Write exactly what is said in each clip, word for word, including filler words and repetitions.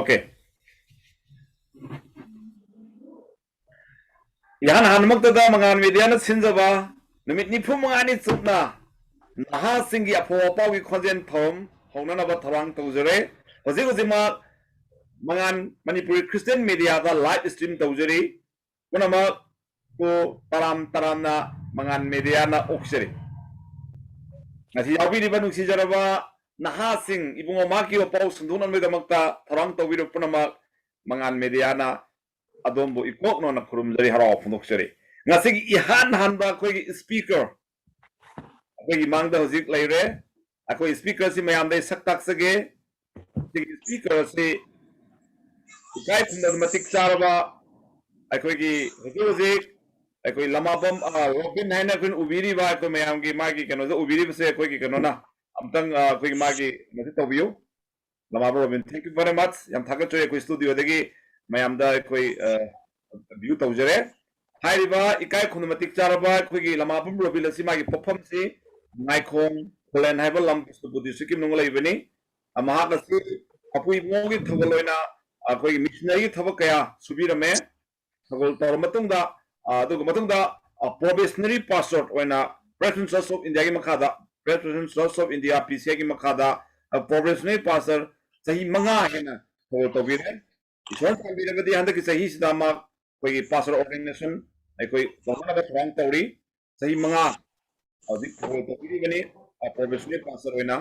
Okay. ꯏꯍꯥꯟ ꯍꯥꯟꯅꯃꯛꯇꯗ ꯃꯉꯥꯜ ꯃꯦꯗꯤꯌꯥꯅ ꯁꯤꯟꯖꯕ ꯅꯨꯃꯤꯠ ꯅꯤꯐꯨ ꯃꯉꯥꯅꯤ ꯆꯨꯞꯅ ꯅꯍꯥꯁꯤꯡꯒꯤ ꯑꯐꯥꯎ ꯑꯐꯥꯎꯒꯤ ꯈꯣꯟꯖꯦꯜ ꯊꯧꯔꯝ ꯍꯧꯅꯅꯕ ꯊꯧꯔꯥꯡ ꯇꯧꯖꯔꯦ꯫ ꯍꯧꯖꯤꯛ ꯍꯧꯖꯤꯛꯃꯛ ꯃꯉꯥꯜ ꯃꯅꯤꯄꯨꯔꯤ ꯈ꯭ꯔꯤꯁꯇꯤꯌꯟ ꯃꯦꯗꯤꯌꯥꯗ ꯂꯥꯏꯚ ꯁ꯭ꯇ꯭ꯔꯤꯝ ꯇꯧꯖꯔꯤ꯫ ꯄꯨꯝꯅꯃꯛꯄꯨ ꯇꯔꯥꯝ ꯇꯔꯥꯝꯅ ꯃꯉꯥꯜ ꯃꯦꯗꯤꯌꯥꯅ ꯑꯣꯛꯆꯔꯤ꯫ ꯉꯁꯤ ꯌꯥꯎꯕꯤꯔꯤꯕ ꯅꯨꯡꯁꯤꯖꯔꯕ ꯅꯍꯥꯁꯤꯡ, ꯏꯕꯨꯡꯉꯣ ꯃꯍꯥꯛꯀꯤ ꯋꯥꯄꯥꯎ ꯁꯟꯗꯣꯛꯅꯕꯒꯤꯗꯃꯛꯇ ꯊꯧꯔꯥꯡ ꯇꯧꯕꯤꯔꯤꯕ ꯄꯨꯝꯅꯃꯛ ꯃꯉꯥꯜ ꯃꯦꯗꯤꯌꯥꯅ ꯑꯗꯣꯝꯕꯨ ꯏꯀꯣꯛꯅꯣꯅ ꯈꯨꯔꯨꯝꯖꯔꯤ, ꯍꯔꯥꯎ ꯐꯣꯡꯗꯣꯛꯆꯔꯤ꯫ ꯉꯁꯤꯒꯤ ꯏꯍꯥꯟ ꯍꯥꯟꯕ ꯑꯩꯈꯣꯏꯒꯤ ꯁ꯭ꯄꯤꯀꯔ ꯑꯩꯈꯣꯏꯒꯤ ꯃꯥꯡꯗ ꯍꯧꯖꯤꯛ ꯂꯩꯔꯦ꯫ ꯑꯩꯈꯣꯏ ꯁ꯭ꯄꯤꯀꯔꯁꯤ ꯃꯌꯥꯝꯗ ꯑꯩ ꯁꯛ ꯇꯥꯛꯆꯒꯦ꯫ ꯁꯤꯒꯤ ꯁ꯭ꯄꯤꯀꯔ ꯑꯁꯤ ꯏꯀꯥꯏ ꯈꯨꯝꯅꯕ ꯃꯇꯤꯛ ꯆꯥꯔꯕ ꯑꯩꯈꯣꯏꯒꯤ ꯍꯧꯖꯤꯛ ꯍꯧꯖꯤꯛ ꯑꯩꯈꯣꯏ ꯂꯃꯥꯕꯝ, ꯑ, ꯔꯣꯕꯤꯟ ꯍꯥꯏꯅ ꯑꯩꯈꯣꯏꯅ ꯎꯕꯤꯔꯤꯕ, ꯑꯩꯈꯣꯏ ꯃꯌꯥꯝꯒꯤ ꯃꯥꯒꯤ ꯀꯩꯅꯣꯗ ꯎꯕꯤꯔꯤꯕꯁꯦ ꯑꯩꯈꯣꯏꯒꯤ ꯀꯩꯅꯣꯅ ꯑꯝꯇꯪ, ꯑ, ꯑꯩꯈꯣꯏꯒꯤ ꯃꯥꯒꯤ ꯀꯩꯅꯣꯁꯦ ꯇꯧꯕꯤꯌꯨ꯫ ꯂꯃꯥꯕꯝ robin, thank you very much꯫ ꯌꯥꯝ ꯊꯥꯒꯠꯆꯔꯤ꯫ ꯑꯩꯈꯣꯏ ꯁ꯭ꯇꯨꯗꯤꯑꯣꯗꯒꯤ ꯃꯌꯥꯝꯗ ꯑꯩꯈꯣꯏ, ꯑ, ꯚ꯭ꯌꯨ ꯇꯧꯖꯔꯦ꯫ ꯍꯥꯏꯔꯤꯕ ꯏꯀꯥꯏ ꯈꯨꯝꯅꯕ ꯃꯇꯤꯛ ꯆꯥꯔꯕ ꯑꯩꯈꯣꯏꯒꯤ ꯂꯃꯥꯕꯝ ꯔꯣꯕꯤꯟ ꯑꯁꯤ ꯃꯥꯒꯤ ꯄꯣꯛꯐꯝꯁꯤ ꯉꯥꯏꯈꯣꯡ ꯈꯨꯂꯦꯟ ꯍꯥꯏꯕ ꯂꯝ ꯕꯤꯁꯅꯨꯄꯨꯔ ꯗꯤꯁꯇ꯭ꯔꯤꯛꯀꯤ ꯃꯅꯨꯡꯗ ꯂꯩꯕꯅꯤ꯫ ꯑ, ꯃꯍꯥꯛ ꯑꯁꯤ ꯃꯄꯨ ꯏꯕꯨꯡꯉꯣꯒꯤ ꯊꯧꯒꯜ ꯑꯣꯏꯅ ꯑꯩꯈꯣꯏꯒꯤ ꯃꯤꯁꯅꯔꯤꯒꯤ ꯊꯕꯛ ꯀꯌꯥ ꯁꯨꯕꯤꯔꯝꯃꯦ꯫ ꯊꯧꯒꯜ ꯇꯧꯔ ꯃꯇꯨꯡꯗ, ꯑ, ꯑꯗꯨꯒ ꯃꯇꯨꯡꯗ, ꯑ, ꯄ꯭ꯔꯣꯕꯦꯁꯅꯔꯤ ꯄꯥꯁꯇꯔ ꯑꯣꯏꯅ Presbyterian Church of Indiaꯒꯤ ꯃꯈꯥꯗ, Presbyterian Church of India, ꯄꯤ ꯁꯤ ꯑꯥꯏꯒꯤ ꯃꯈꯥꯗ, ꯑ, ꯄ꯭ꯔꯣꯕꯦꯁꯅꯔꯤ ꯄꯥꯁꯇꯔ ꯆꯍꯤ ꯃꯉꯥ ꯍꯦꯟꯅ ꯊꯧꯒꯜ ꯇꯧꯕꯤꯔꯦ꯫ ꯏꯁꯣꯔꯅ ꯆꯥꯟꯕꯤꯔꯕꯗꯤ ꯍꯟꯗꯛꯀꯤ ꯆꯍꯤꯁꯤꯗ ꯃꯍꯥꯛ ꯑꯩꯈꯣꯏꯒꯤ ꯄꯥꯁꯇꯔ ꯑꯣꯔꯗꯤꯅꯦꯁꯟ ꯑꯩꯈꯣꯏ ꯇꯧꯅꯅꯕ ꯊꯧꯔꯥꯡ ꯇꯧꯔꯤ꯫ ꯆꯍꯤ ꯃꯉꯥ ꯍꯧꯖꯤꯛ ꯊꯧꯒꯜ ꯇꯧꯕꯤꯔꯤꯕꯅꯤ꯫ ꯑ, ꯄ꯭ꯔꯣꯕꯦꯁꯅꯔꯤ ꯄꯥꯁꯇꯔ ꯑꯣꯏꯅ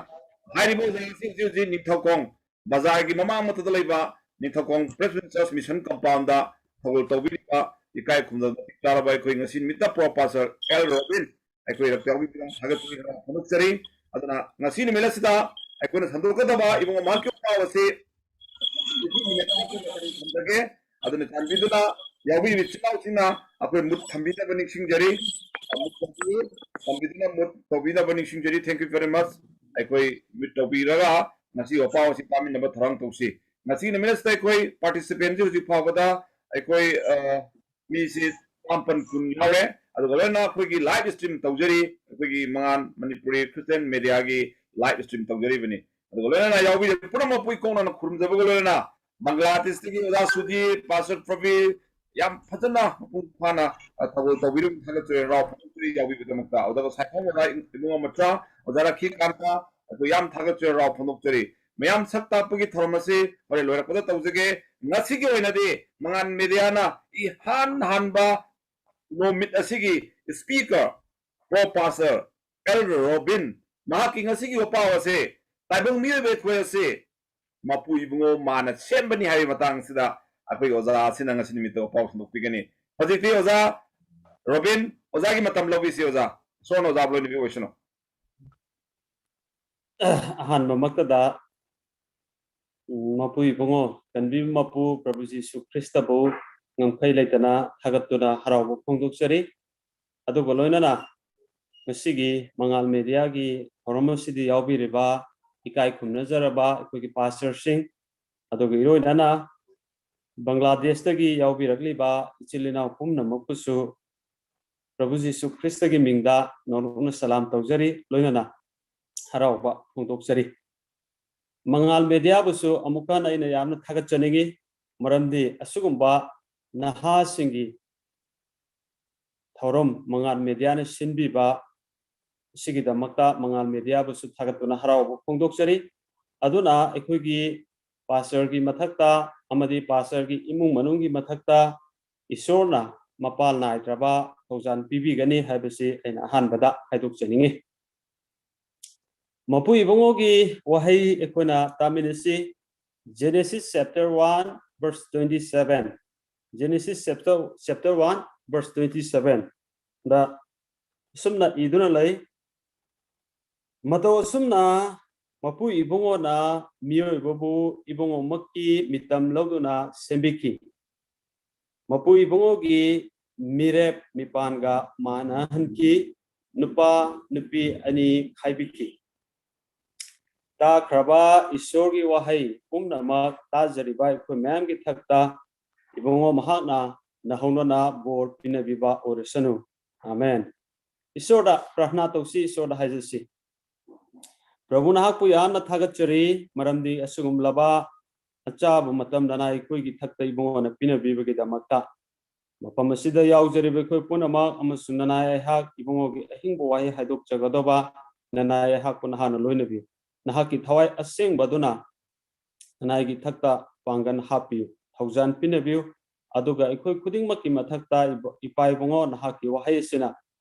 ꯍꯥꯏꯔꯤꯕ ꯑꯣꯖꯥ ꯑꯁꯤ ꯍꯧꯖꯤꯛ ꯍꯧꯖꯤꯛ ꯅꯤꯡꯊꯧꯈꯣꯡ ꯕꯖꯥꯔꯒꯤ ꯃꯃꯥꯡꯃꯛꯇꯗ ꯂꯩꯕ ꯅꯤꯡꯊꯧꯈꯣꯡ ꯄ꯭ꯔꯦꯁꯕꯤꯇꯦꯔꯤꯌꯟ ꯆꯔꯆ ꯃꯤꯁꯟ ꯀꯝꯄꯥꯎꯟꯗ ꯊꯧꯒꯜ ꯇꯧꯕꯤꯔꯤꯕ ꯏꯀꯥꯏ ꯈꯨꯝꯅꯕ ꯃꯇꯤꯛ ꯆꯥꯔꯕ ꯑꯩꯈꯣꯏ ꯉꯁꯤ ꯅꯨꯃꯤꯠꯇ ꯄ꯭ꯔꯣ ꯄꯥꯁꯇꯔ ꯑꯦꯜ ꯔꯣꯕꯤꯟ ꯑꯩꯈꯣꯏ ꯊꯥꯒꯠꯆꯔꯤ, ꯍꯔꯥꯎ ꯐꯣꯡꯗꯣꯛꯆꯔꯤ꯫ ꯑꯗꯨꯅ ꯉꯁꯤ ꯅꯨꯃꯤꯠ ꯑꯁꯤꯗ ꯑꯩꯈꯣꯏꯅ ꯁꯟꯗꯣꯛꯀꯗꯕ ꯏꯕꯨꯡꯉꯣ ꯃꯍꯥꯛꯀꯤ ꯄꯥꯎ ꯑꯁꯤ ꯊꯝꯖꯒꯦ꯫ ꯑꯗꯨꯅ ꯆꯥꯟꯕꯤꯗꯨꯅ ꯌꯥꯎꯕꯤꯔꯤꯕ ꯏꯆꯤꯜ ꯏꯅꯥꯎꯁꯤꯡꯅ ꯑꯩꯈꯣꯏ ꯃꯨꯠ ꯊꯝꯕꯤꯅꯕ ꯅꯤꯡꯁꯤꯡꯖꯔꯤ꯫ ꯃꯨꯠ ꯊꯝꯕꯤꯌꯨ, ꯆꯥꯟꯕꯤꯗꯨꯅ ꯃꯨꯠ ꯇꯧꯕꯤꯅꯕ ꯅꯤꯡꯁꯤꯡꯖꯔꯤ꯫ Thank you very much꯫ ꯑꯩꯈꯣꯏ ꯃꯨꯠ ꯇꯧꯕꯤꯔꯒ ꯉꯁꯤ ꯋꯥꯄꯥꯎ ꯑꯁꯤ ꯇꯥꯃꯤꯟꯅꯕ ꯊꯧꯔꯥꯡ ꯇꯧꯁꯤ꯫ ꯉꯁꯤ ꯅꯨꯃꯤꯠ ꯑꯁꯤꯗ ꯑꯩꯈꯣꯏ ꯄꯥꯔꯇꯤꯁꯤꯄꯦꯟꯁꯤ ꯍꯧꯖꯤꯛ ꯐꯥꯎꯕꯗ ꯑꯩꯈꯣꯏ, ꯑ, ꯃꯤꯁꯤ ꯆꯥꯃꯥꯄꯟ ꯀꯨꯟ ꯌꯥꯎꯔꯦ꯫ ꯑꯗꯨꯒ ꯂꯣꯏꯅꯅ ꯑꯩꯈꯣꯏꯒꯤ ꯂꯥꯏꯚ ꯁ꯭ꯇ꯭ꯔꯤꯝ ꯇꯧꯖꯔꯤ, ꯑꯩꯈꯣꯏꯒꯤ ꯃꯉꯥꯜ ꯃꯅꯤꯄꯨꯔꯤ ꯈ꯭ꯔꯤꯁꯇꯤꯌꯟ ꯃꯦꯗꯤꯌꯥꯒꯤ ꯂꯥꯏꯚ ꯁ꯭ꯇ꯭ꯔꯤꯝ ꯇꯧꯖꯔꯤꯕꯅꯤ꯫ ꯑꯗꯨꯒ ꯂꯣꯏꯅꯅ ꯌꯥꯎꯕꯤꯔꯤꯕ ꯄꯨꯝꯅꯃꯛꯄꯨ ꯏꯀꯣꯛꯅꯅ ꯈꯨꯔꯨꯝꯖꯕꯒ ꯂꯣꯏꯅꯅ ꯕꯪꯒ꯭ꯂꯥꯗꯦꯁꯇꯒꯤ ꯑꯣꯖꯥ ꯁꯨꯙꯤꯔ, ꯄꯥꯁꯇꯔ ꯄ꯭ꯔꯕꯤꯔ, ꯌꯥꯝ ꯐꯖꯅ ꯃꯄꯨꯡ ꯐꯥꯅ, ꯑ, ꯊꯧꯒꯜ ꯇꯧꯕꯤꯔꯝ ꯊꯥꯒꯠꯆꯔꯤ, ꯍꯔꯥꯎ ꯐꯣꯡꯗꯣꯛꯆꯔꯤ ꯌꯥꯎꯕꯤꯕꯒꯤꯗꯃꯛꯇ꯫ ꯑꯣꯖꯥ ꯁꯥꯏꯈꯣꯝ ꯑꯣꯖꯥ ꯏꯕꯨꯡꯉꯣ ꯃꯆꯥ, ꯑꯣꯖꯥ ꯔꯥꯈꯤ ꯀꯥꯟꯇ, ꯑꯩꯈꯣꯏ ꯌꯥꯝ ꯊꯥꯒꯠꯆꯔꯤ, ꯍꯔꯥꯎ ꯐꯣꯡꯗꯣꯛꯆꯔꯤ꯫ ꯃꯌꯥꯝ ꯁꯛ ꯇꯥꯛꯄꯒꯤ ꯊꯧꯔꯝ ꯑꯁꯤ ꯍꯣꯔꯦꯟ ꯂꯣꯏꯔꯛꯄꯗ ꯇꯧꯖꯒꯦ꯫ ꯉꯁꯤꯒꯤ ꯑꯣꯏꯅꯗꯤ ꯃꯉꯥꯜ ꯃꯦꯗꯤꯌꯥꯅ ꯏꯍꯥꯟ ꯍꯥꯟꯕ ꯅꯨꯃꯤꯠ ꯑꯁꯤꯒꯤ speaker, pro pastor L robin, ꯃꯍꯥꯛꯀꯤ ꯉꯁꯤꯒꯤ ꯋꯥꯄꯥꯎ ꯑꯁꯤ ꯇꯥꯏꯕꯪ ꯃꯤꯑꯣꯏꯕ ꯑꯩꯈꯣꯏ ꯑꯁꯤ ꯃꯄꯨ ꯏꯕꯨꯡꯉꯣ ꯃꯥꯅ ꯁꯦꯝꯕꯅꯤ ꯍꯥꯏꯕꯒꯤ ꯃꯇꯥꯡꯁꯤꯗ ꯑꯩꯈꯣꯏꯒꯤ ꯑꯣꯖꯥ ꯑꯁꯤꯅ ꯉꯁꯤ ꯅꯨꯃꯤꯠꯇ ꯋꯥꯄꯥꯎ ꯐꯣꯡꯗꯣꯛꯄꯤꯒꯅꯤ꯫ ꯍꯧꯖꯤꯛꯇꯤ ꯑꯣꯖꯥ ꯔꯣꯕꯤꯟ, ꯑꯣꯖꯥꯒꯤ ꯃꯇꯝ ꯂꯧꯕꯤꯁꯤ ꯑꯣꯖꯥ꯫ ꯏꯁꯣꯔꯅ ꯑꯣꯖꯥꯕꯨ ꯂꯣꯏꯅꯕꯤ ꯑꯣꯏꯁꯅꯨ꯫ ꯑꯍꯥꯟꯕꯃꯛꯇꯗ, ꯎꯝ, ꯃꯄꯨ ꯏꯕꯨꯡꯉꯣ, ꯀꯟꯕꯤꯕ ꯃꯄꯨ ꯄ꯭ꯔꯚꯨ ꯖꯤꯁꯨ ꯈ꯭ꯔꯤꯁꯇꯕꯨ ꯉꯝꯈꯩ ꯂꯩꯇꯅ ꯊꯥꯒꯠꯇꯨꯅ ꯍꯔꯥꯎꯕ ꯐꯣꯡꯗꯣꯛꯆꯔꯤ꯫ ꯑꯗꯨꯒ ꯂꯣꯏꯅꯅ ꯉꯁꯤꯒꯤ ꯃꯉꯥꯜ ꯃꯦꯗꯤꯌꯥꯒꯤ ꯊꯧꯔꯝ ꯑꯁꯤꯗ ꯌꯥꯎꯕꯤꯔꯤꯕ ꯏꯀꯥꯏ ꯈꯨꯝꯅꯖꯔꯕ ꯑꯩꯈꯣꯏꯒꯤ ꯄꯥꯁꯇꯔꯁꯤꯡ, ꯑꯗꯨꯒ ꯏꯔꯣꯏꯅꯅ ꯕꯪꯒ꯭ꯂꯥꯗꯦꯁꯇꯒꯤ ꯌꯥꯎꯕꯤꯔꯛꯂꯤꯕ ꯏꯆꯤꯜ ꯏꯅꯥꯎ ꯄꯨꯝꯅꯃꯛꯄꯨꯁꯨ ꯄ꯭ꯔꯚꯨ ꯖꯤꯁꯨ ꯈ꯭ꯔꯤꯁꯇꯒꯤ ꯃꯤꯡꯗ ꯅꯧꯅ ꯁꯂꯥꯝ ꯇꯧꯖꯔꯤ, ꯂꯣꯏꯅꯅ ꯍꯔꯥꯎꯕ ꯐꯣꯡꯗꯣꯛꯆꯔꯤ꯫ ꯃꯉꯥꯜ ꯃꯦꯗꯤꯌꯥꯕꯨꯁꯨ ꯑꯃꯨꯛꯀ ꯍꯟꯅ ꯑꯩꯅ ꯌꯥꯝꯅ ꯊꯥꯒꯠꯆꯅꯤꯡꯏ, ꯃꯔꯝꯗꯤ ꯑꯁꯤꯒꯨꯝꯕ ꯅꯍꯥꯁꯤꯡꯒꯤ ꯊꯧꯔꯝ ꯃꯉꯥꯜ ꯃꯦꯗꯤꯌꯥꯅ ꯁꯤꯟꯕꯤꯕ ꯑꯁꯤꯒꯤꯗꯃꯛꯇ ꯃꯉꯥꯜ ꯃꯦꯗꯤꯌꯥꯕꯨꯁꯨ ꯊꯥꯒꯠꯇꯨꯅ ꯍꯔꯥꯎꯕ ꯐꯣꯡꯗꯣꯛꯆꯔꯤ꯫ ꯑꯗꯨꯅ ꯑꯩꯈꯣꯏꯒꯤ ꯄꯥꯁꯇꯔꯒꯤ ꯃꯊꯛꯇ ꯑꯃꯗꯤ ꯄꯥꯁꯇꯔꯒꯤ ꯏꯃꯨꯡ ꯃꯅꯨꯡꯒꯤ ꯃꯊꯛꯇ ꯏꯁꯣꯔꯅ ꯃꯄꯥꯜ ꯅꯥꯏꯗ꯭ꯔꯕ ꯊꯧꯖꯥꯜ ꯄꯤꯕꯤꯒꯅꯤ ꯍꯥꯏꯕꯁꯤ ꯑꯩꯅ ꯑꯍꯥꯟꯕꯗ ꯍꯥꯏꯗꯣꯛꯆꯅꯤꯡꯏ꯫ ꯃꯄꯨ ꯏꯕꯨꯡꯉꯣꯒꯤ ꯋꯥꯍꯩ ꯑꯩꯈꯣꯏꯅ ꯇꯥꯃꯤꯟꯅꯁꯤ꯫ Genesis chapter one verse twenty seven. Genesis chapter, chapter one verse twenty seven ꯗ ꯑꯁꯨꯝꯅ ꯏꯗꯨꯅ ꯂꯩ, "ꯃꯇꯧ ꯑꯁꯨꯝꯅ ꯃꯄꯨ ꯏꯕꯨꯡꯉꯣꯅ ꯃꯤꯑꯣꯏꯕꯕꯨ ꯏꯕꯨꯡꯉꯣꯃꯛꯀꯤ ꯃꯤꯇꯝ ꯂꯧꯗꯨꯅ ꯁꯦꯝꯕꯤꯈꯤ꯫ ꯃꯄꯨ ꯏꯕꯨꯡꯉꯣꯒꯤ ꯃꯤꯔꯦꯞ ꯃꯤꯄꯥꯟꯒ ꯃꯥꯟꯅꯍꯟꯈꯤ꯫ ꯅꯨꯄꯥ ꯅꯨꯄꯤ ꯑꯅꯤ ꯈꯥꯏꯕꯤꯈꯤ꯫" ꯇꯥꯈ꯭ꯔꯕ ꯏꯁꯣꯔꯒꯤ ꯋꯥꯍꯩ ꯄꯨꯝꯅꯃꯛ ꯇꯥꯖꯔꯤꯕ ꯑꯩꯈꯣꯏ ꯃꯌꯥꯝꯒꯤ ꯊꯛꯇ ꯏꯕꯨꯡꯉꯣ ꯃꯍꯥꯛꯅ ꯅꯍꯧꯅꯅ ꯕꯣꯔ ꯄꯤꯅꯕꯤꯕ ꯑꯣꯏꯔꯁꯅꯨ꯫ ꯑꯥꯃꯦꯟ꯫ ꯏꯁꯣꯔꯗ ꯄ꯭ꯔꯥꯔꯊꯅꯥ ꯇꯧꯁꯤ, ꯏꯁꯣꯔꯗ ꯍꯥꯏꯖꯁꯤ꯫ ꯄ꯭ꯔꯚꯨ, ꯅꯍꯥꯛꯄꯨ ꯌꯥꯝꯅ ꯊꯥꯒꯠꯆꯔꯤ, ꯃꯔꯝꯗꯤ ꯑꯁꯤꯒꯨꯝꯂꯕ ꯑꯆꯥꯕ ꯃꯇꯝ ꯅꯅꯥꯏ ꯑꯩꯈꯣꯏꯒꯤ ꯊꯛꯇ ꯏꯕꯨꯡꯉꯣꯅ ꯄꯤꯅꯕꯤꯕꯒꯤꯗꯃꯛꯇ, ꯃꯐꯝ ꯑꯁꯤꯗ ꯌꯥꯎꯖꯔꯤꯕ ꯑꯩꯈꯣꯏ ꯄꯨꯝꯅꯃꯛ ꯑꯃꯁꯨꯡ ꯅꯅꯥꯏ ꯑꯩꯍꯥꯛ ꯏꯕꯨꯡꯉꯣꯒꯤ ꯑꯍꯤꯡꯕ ꯋꯥꯍꯩ ꯍꯥꯏꯗꯣꯛꯆꯒꯗꯧꯕ ꯅꯅꯥꯏ ꯑꯩꯍꯥꯛꯄꯨ ꯅꯍꯥꯛꯅ ꯂꯣꯏꯅꯕꯤꯌꯨ꯫ ꯅꯍꯥꯛꯀꯤ ꯊꯋꯥꯏ ꯑꯁꯦꯡꯕ ꯑꯗꯨꯅ ꯅꯅꯥꯏꯒꯤ ꯊꯛꯇ ꯄꯥꯡꯒꯜ ꯍꯥꯞꯄꯤꯌꯨ, ꯊꯧꯖꯥꯜ ꯄꯤꯅꯕꯤꯌꯨ꯫ ꯑꯗꯨꯒ ꯑꯩꯈꯣꯏ ꯈꯨꯗꯤꯡꯃꯛꯀꯤ ꯃꯊꯛꯇ ꯏꯕ-, ꯏꯄꯥ ꯏꯕꯨꯡꯉꯣ, ꯅꯍꯥꯛꯀꯤ ꯋꯥꯍꯩ ꯑꯁꯤꯅ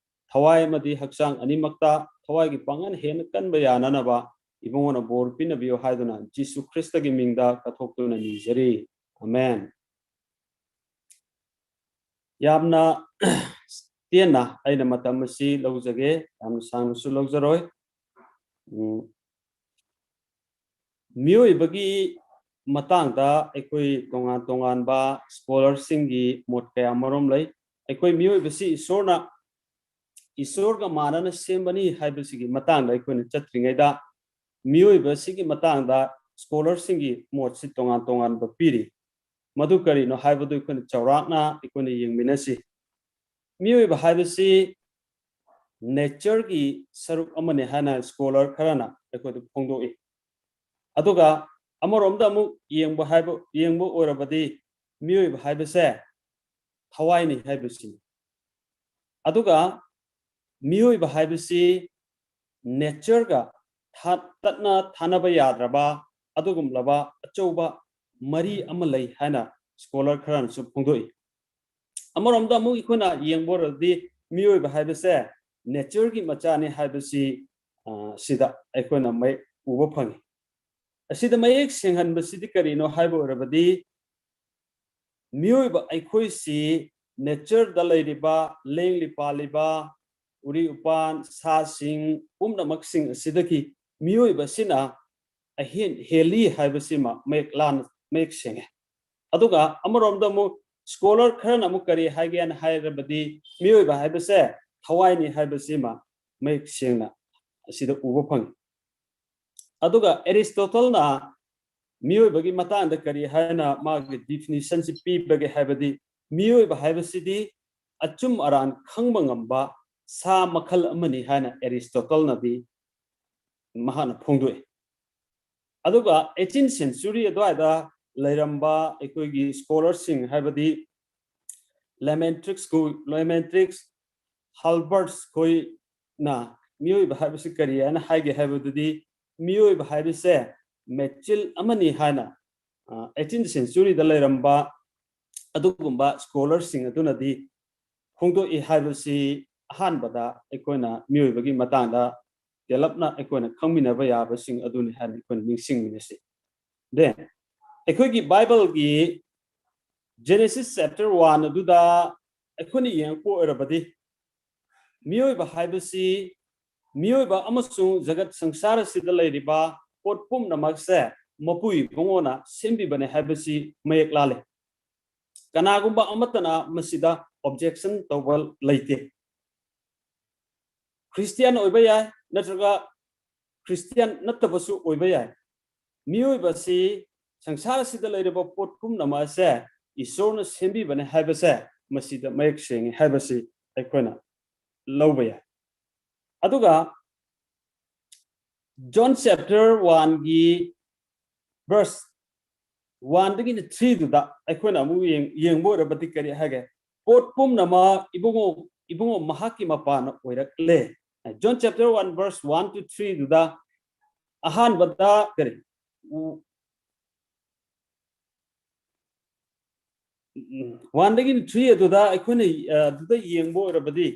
ꯊꯋꯥꯏ ꯑꯃꯗꯤ ꯍꯛꯆꯥꯡ ꯑꯅꯤꯃꯛꯇ ꯊꯋꯥꯏꯒꯤ ꯄꯥꯡꯒꯜ ꯍꯦꯟꯅ ꯀꯟꯕ ꯌꯥꯅꯅꯕ ꯏꯕꯨꯡꯉꯣꯅ ꯕꯣꯔ ꯄꯤꯅꯕꯤꯌꯨ ꯍꯥꯏꯗꯨꯅ ꯖꯤꯁꯨ ꯈ꯭ꯔꯤꯁꯇꯒꯤ ꯃꯤꯡꯗ ꯀꯠꯊꯣꯛꯇꯨꯅ ꯅꯤꯖꯔꯤ꯫ ꯑꯃꯦꯟ꯫ ꯌꯥꯝꯅ ꯇꯦꯟꯅ ꯑꯩꯅ ꯃꯇꯝ ꯑꯁꯤ ꯂꯧꯖꯒꯦ, ꯌꯥꯝꯅ ꯁꯥꯡꯅꯁꯨ ꯂꯧꯖꯔꯣꯏ꯫ ꯎꯝ, ꯃꯤꯑꯣꯏꯕꯒꯤ ꯃꯇꯥꯡꯗ ꯑꯩꯈꯣꯏ ꯇꯣꯉꯥꯟ ꯇꯣꯉꯥꯟꯕ ꯁ꯭ꯀꯣꯂꯔꯁꯤꯡꯒꯤ ꯃꯣꯠ ꯀꯌꯥ ꯃꯔꯨꯝ ꯂꯩ꯫ ꯑꯩꯈꯣꯏ ꯃꯤꯑꯣꯏꯕꯁꯤ ꯏꯁꯣꯔꯅ, ꯏꯁꯣꯔꯒ ꯃꯥꯟꯅꯅ ꯁꯦꯝꯕꯅꯤ ꯍꯥꯏꯕꯁꯤꯒꯤ ꯃꯇꯥꯡꯗ ꯑꯩꯈꯣꯏꯅ ꯆꯠꯇ꯭ꯔꯤꯉꯩꯗ, ꯃꯤꯑꯣꯏꯕꯁꯤꯒꯤ ꯃꯇꯥꯡꯗ ꯁ꯭ꯀꯣꯂꯔꯁꯤꯡꯒꯤ ꯃꯣꯠꯁꯤ ꯇꯣꯉꯥꯟ ꯇꯣꯉꯥꯟꯕ ꯄꯤꯔꯤ꯫ ꯃꯗꯨ ꯀꯔꯤꯅꯣ ꯍꯥꯏꯕꯗꯨ ꯑꯩꯈꯣꯏꯅ ꯆꯥꯎꯔꯥꯛꯅ ꯑꯩꯈꯣꯏꯅ ꯌꯦꯡꯃꯤꯟꯅꯁꯤ꯫ ꯃꯤꯑꯣꯏꯕ ꯍꯥꯏꯕꯁꯤ ꯅꯦꯆꯔꯒꯤ ꯁꯔꯨꯛ ꯑꯃꯅꯤ ꯍꯥꯏꯅ ꯁ꯭ꯀꯣꯂꯔ ꯈꯔꯅ ꯑꯩꯈꯣꯏꯗ ꯐꯣꯡꯗꯣꯛꯏ꯫ ꯑꯗꯨꯒ ꯑꯃꯔꯣꯝꯗ ꯑꯃꯨꯛ ꯌꯦꯡꯕ ꯍꯥꯏꯕ, ꯌꯦꯡꯕ ꯑꯣꯏꯔꯕꯗꯤ ꯃꯤꯑꯣꯏꯕ ꯍꯥꯏꯕꯁꯦ ꯊꯋꯥꯏꯅꯤ ꯍꯥꯏꯕꯁꯤꯅꯤ꯫ ꯑꯗꯨꯒ ꯃꯤꯑꯣꯏꯕ ꯍꯥꯏꯕꯁꯤ ꯅꯦꯆꯔꯒ ꯊꯥ-, ꯇꯠꯅ ꯊꯥꯅꯕ ꯌꯥꯗ꯭ꯔꯕ ꯑꯗꯨꯒꯨꯝꯂꯕ ꯑꯆꯧꯕ ꯃꯔꯤ ꯑꯃ ꯂꯩ ꯍꯥꯏꯅ ꯁ꯭ꯀꯣꯂꯔ ꯈꯔꯅꯁꯨ ꯐꯣꯡꯗꯣꯛꯏ꯫ ꯑꯃꯔꯣꯝꯗ ꯑꯃꯨꯛ ꯑꯩꯈꯣꯏꯅ ꯌꯦꯡꯕ ꯑꯣꯏꯔꯗꯤ ꯃꯤꯑꯣꯏꯕ ꯍꯥꯏꯕꯁꯦ ꯅꯦꯆꯔꯒꯤ ꯃꯆꯥꯅꯤ ꯍꯥꯏꯕꯁꯤ, ꯑ, ꯁꯤꯗ ꯑꯩꯈꯣꯏꯅ ꯃꯌꯦꯛ ꯎꯕ ꯐꯪꯉꯤ꯫ ꯑꯁꯤꯗ ꯃꯌꯦꯛ ꯁꯦꯡꯍꯟꯕꯁꯤꯗꯤ ꯀꯔꯤꯅꯣ ꯍꯥꯏꯕ ꯑꯣꯏꯔꯕꯗꯤ ꯃꯤꯑꯣꯏꯕ ꯑꯩꯈꯣꯏꯁꯤ ꯅꯦꯆꯔꯗ ꯂꯩꯔꯤꯕ, ꯂꯦꯡꯂꯤ ꯄꯥꯜꯂꯤꯕ, ꯎꯔꯤ ꯎꯄꯥꯟ, ꯁꯥꯁꯤꯡ ꯄꯨꯝꯅꯃꯛꯁꯤꯡ ꯑꯁꯤꯗꯒꯤ ꯃꯤꯑꯣꯏꯕꯁꯤꯅ ꯑꯍꯦꯟ-, ꯍꯦꯜꯂꯤ ꯍꯥꯏꯕꯁꯤꯃ ꯃꯌꯦꯛ ꯂꯥꯟ-, ꯃꯌꯦꯛ ꯁꯦꯡꯉꯦ꯫ ꯑꯗꯨꯒ ꯑꯃꯔꯣꯝꯗ ꯑꯃꯨꯛ ꯁ꯭ꯀꯣꯂꯔ ꯈꯔꯅ ꯑꯃꯨꯛ ꯀꯔꯤ ꯍꯥꯏꯒꯦꯅ ꯍꯥꯏꯔꯕꯗꯤ ꯃꯤꯑꯣꯏꯕ ꯍꯥꯏꯕꯁꯦ ꯊꯋꯥꯏꯅꯤ ꯍꯥꯏꯕꯁꯤꯃ ꯃꯌꯦꯛ ꯁꯦꯡꯅ ꯑꯁꯤꯗ ꯎꯕ ꯐꯪꯉꯤ꯫ ꯑꯗꯨꯒ ꯑꯦꯔꯤꯁꯇꯣꯇꯜꯅ ꯃꯤꯑꯣꯏꯕꯒꯤ ꯃꯇꯥꯡꯗ ꯀꯔꯤ ꯍꯥꯏꯅ ꯃꯥꯒꯤ ꯗꯤꯐꯤꯅꯤꯁꯟꯁꯤ ꯄꯤꯕꯒꯦ ꯍꯥꯏꯕꯗꯤ ꯃꯤꯑꯣꯏꯕ ꯍꯥꯏꯕꯁꯤꯗꯤ ꯑꯆꯨꯝ ꯑꯔꯥꯟ ꯈꯪꯕ ꯉꯝꯕ ꯁꯥ ꯃꯈꯜ ꯑꯃꯅꯤ ꯍꯥꯏꯅ ꯑꯦꯔꯤꯁꯇꯣꯇꯜꯅꯗꯤ ꯃꯍꯥꯛꯅ ꯐꯣꯡꯗꯣꯛꯏ꯫ ꯑꯗꯨꯒ eighteenth century ꯑꯗꯨꯋꯥꯏꯗ ꯂꯩꯔꯝꯕ ꯑꯩꯈꯣꯏꯒꯤ ꯁ꯭ꯀꯣꯂꯔꯁꯤꯡ, ꯍꯥꯏꯕꯗꯤ ꯂꯦꯃꯦꯟꯇ꯭ꯔꯤꯛꯁ ꯈꯣꯏ, ꯂꯦꯃꯦꯟꯇ꯭ꯔꯤꯛꯁ, ꯍꯜꯕꯔꯠꯁ ꯈꯣꯏꯅ ꯃꯤꯑꯣꯏꯕ ꯍꯥꯏꯕꯁꯤ ꯀꯔꯤ ꯍꯥꯏꯅ ꯍꯥꯏꯒꯦ ꯍꯥꯏꯕꯗꯨꯗꯤ, ꯃꯤꯑꯣꯏꯕ ꯍꯥꯏꯕꯁꯦ ꯃꯦꯆꯤꯜ ꯑꯃꯅꯤ ꯍꯥꯏꯅ eighteenth centuryꯗ ꯂꯩꯔꯝꯕ ꯑꯗꯨꯒꯨꯝꯕ ꯁ꯭ꯀꯣꯂꯔꯁꯤꯡ ꯑꯗꯨꯅꯗꯤ ꯐꯣꯡꯗꯣꯛꯏ ꯍꯥꯏꯕꯁꯤ ꯑꯍꯥꯟꯕꯗ ꯑꯩꯈꯣꯏꯅ ꯃꯤꯑꯣꯏꯕꯒꯤ ꯃꯇꯥꯡꯗ ꯇꯦꯜꯂꯞꯅ ꯑꯩꯈꯣꯏꯅ ꯈꯪꯃꯤꯟꯅꯕ ꯌꯥꯕꯁꯤꯡ ꯑꯗꯨꯅꯤ ꯍꯥꯏꯅ ꯑꯩꯈꯣꯏꯅ ꯅꯤꯡꯁꯤꯡꯃꯤꯟꯅꯁꯤ꯫ Then ꯑꯩꯈꯣꯏꯒꯤ ꯕꯥꯏꯕꯜꯒꯤ Genesis chapter one ꯑꯗꯨꯗ ꯑꯩꯈꯣꯏꯅ ꯌꯦꯡꯉꯛꯄ ꯑꯣꯏꯔꯕꯗꯤ, ꯃꯤꯑꯣꯏꯕ ꯍꯥꯏꯕꯁꯤ, ꯃꯤꯑꯣꯏꯕ ꯑꯃꯁꯨꯡ ꯖꯒꯠ ꯁꯪꯁꯥꯔ ꯑꯁꯤꯗ ꯂꯩꯔꯤꯕ ꯄꯣꯠ ꯄꯨꯝꯅꯃꯛꯁꯦ ꯃꯄꯨ ꯏꯕꯨꯡꯉꯣꯅ ꯁꯦꯝꯕꯤꯕꯅꯦ ꯍꯥꯏꯕꯁꯤ ꯃꯌꯦꯛ ꯂꯥꯜꯂꯦ꯫ ꯀꯅꯥꯒꯨꯝꯕ ꯑꯃꯠꯇꯅ ꯃꯁꯤꯗ objection ꯇꯧꯕ ꯂꯩꯇꯦ꯫ ꯈ꯭ꯔꯤꯁꯇꯤꯌꯥꯟ ꯑꯣꯏꯕ ꯌꯥꯏ, ꯅꯠꯇ꯭ꯔꯒ ꯈ꯭ꯔꯤꯁꯇꯤꯌꯥꯟ ꯅꯠꯇꯕꯁꯨ ꯑꯣꯏꯕ ꯌꯥꯏ꯫ ꯃꯤꯑꯣꯏꯕꯁꯤ ꯁꯪꯁꯥꯔ ꯑꯁꯤꯗ ꯂꯩꯔꯤꯕ ꯄꯣꯠ ꯄꯨꯝꯅꯃꯛ ꯑꯁꯦ ꯏꯁꯣꯔꯅ ꯁꯦꯝꯕꯤꯕꯅꯦ ꯍꯥꯏꯕꯁꯦ ꯃꯁꯤꯗ ꯃꯌꯦꯛ ꯁꯦꯡꯉꯤ ꯍꯥꯏꯕꯁꯤ ꯑꯩꯈꯣꯏꯅ ꯂꯧꯕ ꯌꯥꯏ꯫ ꯑꯗꯨꯒ John chapter oneꯒꯤ verse oneꯗꯒꯤꯅ threeꯗꯨꯗ ꯑꯩꯈꯣꯏꯅ ꯑꯃꯨꯛ ꯌꯦꯡ-, ꯌꯦꯡꯕ ꯑꯣꯏꯔꯕꯗꯤ ꯀꯔꯤ ꯍꯥꯏꯒꯦ? "ꯄꯣꯠ ꯄꯨꯝꯅꯃꯛ ꯏꯕꯨꯡꯉꯣ, ꯏꯕꯨꯡꯉꯣ ꯃꯍꯥꯛꯀꯤ ꯃꯄꯥꯅ ꯑꯣꯏꯔꯛꯂꯦ." John chapter one verse one to threeꯗꯨꯗ ꯑꯍꯥꯟꯕꯗ ꯀꯔꯤ? ꯎ-, ꯎꯝ, oneꯗꯒꯤꯅ three ꯑꯗꯨꯗ ꯑꯩꯈꯣꯏꯅ, ꯑ, ꯑꯗꯨꯗ ꯌꯦꯡꯕ ꯑꯣꯏꯔꯕꯗꯤ,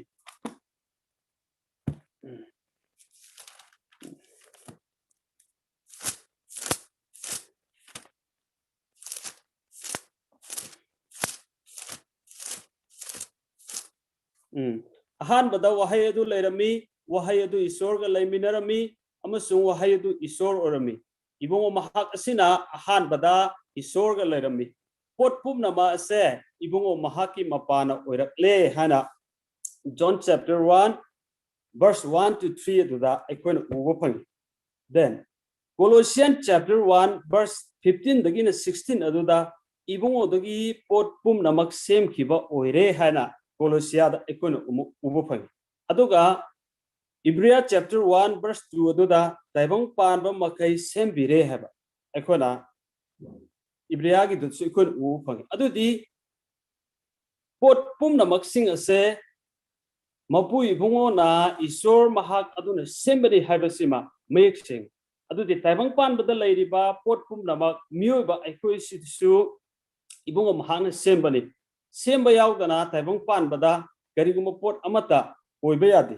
ꯎꯝ, ꯑꯍꯥꯟꯕꯗ ꯋꯥꯍꯩ ꯑꯗꯨ ꯂꯩꯔꯝꯃꯤ, ꯋꯥꯍꯩ ꯑꯗꯨ ꯏꯁꯣꯔꯒ ꯂꯩꯃꯤꯟꯅꯔꯝꯃꯤ, ꯑꯃꯁꯨꯡ ꯋꯥꯍꯩ ꯑꯗꯨ ꯏꯁꯣꯔ ꯑꯣꯏꯔꯝꯃꯤ꯫ ꯏꯕꯨꯡꯉꯣ ꯃꯍꯥꯛ ꯑꯁꯤꯅ ꯑꯍꯥꯟꯕꯗ ꯏꯁꯣꯔꯒ ꯂꯩꯔꯝꯃꯤ꯫ ꯄꯣꯠ ꯄꯨꯝꯅꯃꯛ ꯑꯁꯦ ꯏꯕꯨꯡꯉꯣ ꯃꯍꯥꯛꯀꯤ ꯃꯄꯥꯅ ꯑꯣꯏꯔꯛꯂꯦ ꯍꯥꯏꯅ John chapter one verse one to three ꯑꯗꯨꯗ ꯑꯩꯈꯣꯏꯅ ꯎꯕ ꯐꯪꯉꯤ꯫ Then Colossians chapter one verse fifteenꯗꯒꯤꯅ sixteen ꯑꯗꯨꯗ ꯏꯕꯨꯡꯉꯣꯗꯒꯤ ꯄꯣꯠ ꯄꯨꯝꯅꯃꯛ ꯁꯦꯝꯈꯤꯕ ꯑꯣꯏꯔꯦ ꯍꯥꯏꯅ ꯀꯣꯂꯣꯁꯤꯌꯥꯗ ꯑꯩꯈꯣꯏꯅ ꯑꯃꯨꯛ ꯎꯕ ꯐꯪꯉꯤ꯫ ꯑꯗꯨꯒ Hebrew chapter one verse two ꯑꯗꯨꯗ ꯇꯥꯏꯕꯪ ꯄꯥꯟꯕ ꯃꯈꯩ ꯁꯦꯝꯕꯤꯔꯦ ꯍꯥꯏꯕ ꯑꯩꯈꯣꯏꯅ ꯏꯕ꯭ꯔꯤꯌꯥꯒꯤꯗꯨꯁꯨ ꯑꯩꯈꯣꯏꯅ ꯎꯕ ꯐꯪꯉꯤ꯫ ꯑꯗꯨꯗꯤ ꯄꯣꯠ ꯄꯨꯝꯅꯃꯛꯁꯤꯡ ꯑꯁꯦ ꯃꯄꯨ ꯏꯕꯨꯡꯉꯣꯅ ꯏꯁꯣꯔ ꯃꯍꯥꯛ ꯑꯗꯨꯅ ꯁꯦꯝꯕꯅꯤ ꯍꯥꯏꯕꯁꯤꯃ ꯃꯌꯦꯛ ꯁꯦꯡꯉꯤ꯫ ꯑꯗꯨꯗꯤ ꯇꯥꯏꯕꯪ ꯄꯥꯟꯕꯗ ꯂꯩꯔꯤꯕ ꯄꯣꯠ ꯄꯨꯝꯅꯃꯛ ꯃꯤꯑꯣꯏꯕ ꯑꯩꯈꯣꯏꯁꯤꯁꯨ ꯏꯕꯨꯡꯉꯣ ꯃꯍꯥꯛꯅ ꯁꯦꯝꯕꯅꯤ꯫ ꯁꯦꯝꯕ ꯌꯥꯎꯗꯅ ꯇꯥꯏꯕꯪ ꯄꯥꯟꯕꯗ ꯀꯔꯤꯒꯨꯝꯕ ꯄꯣꯠ ꯑꯃꯠꯇ ꯑꯣꯏꯕ ꯌꯥꯗꯦ꯫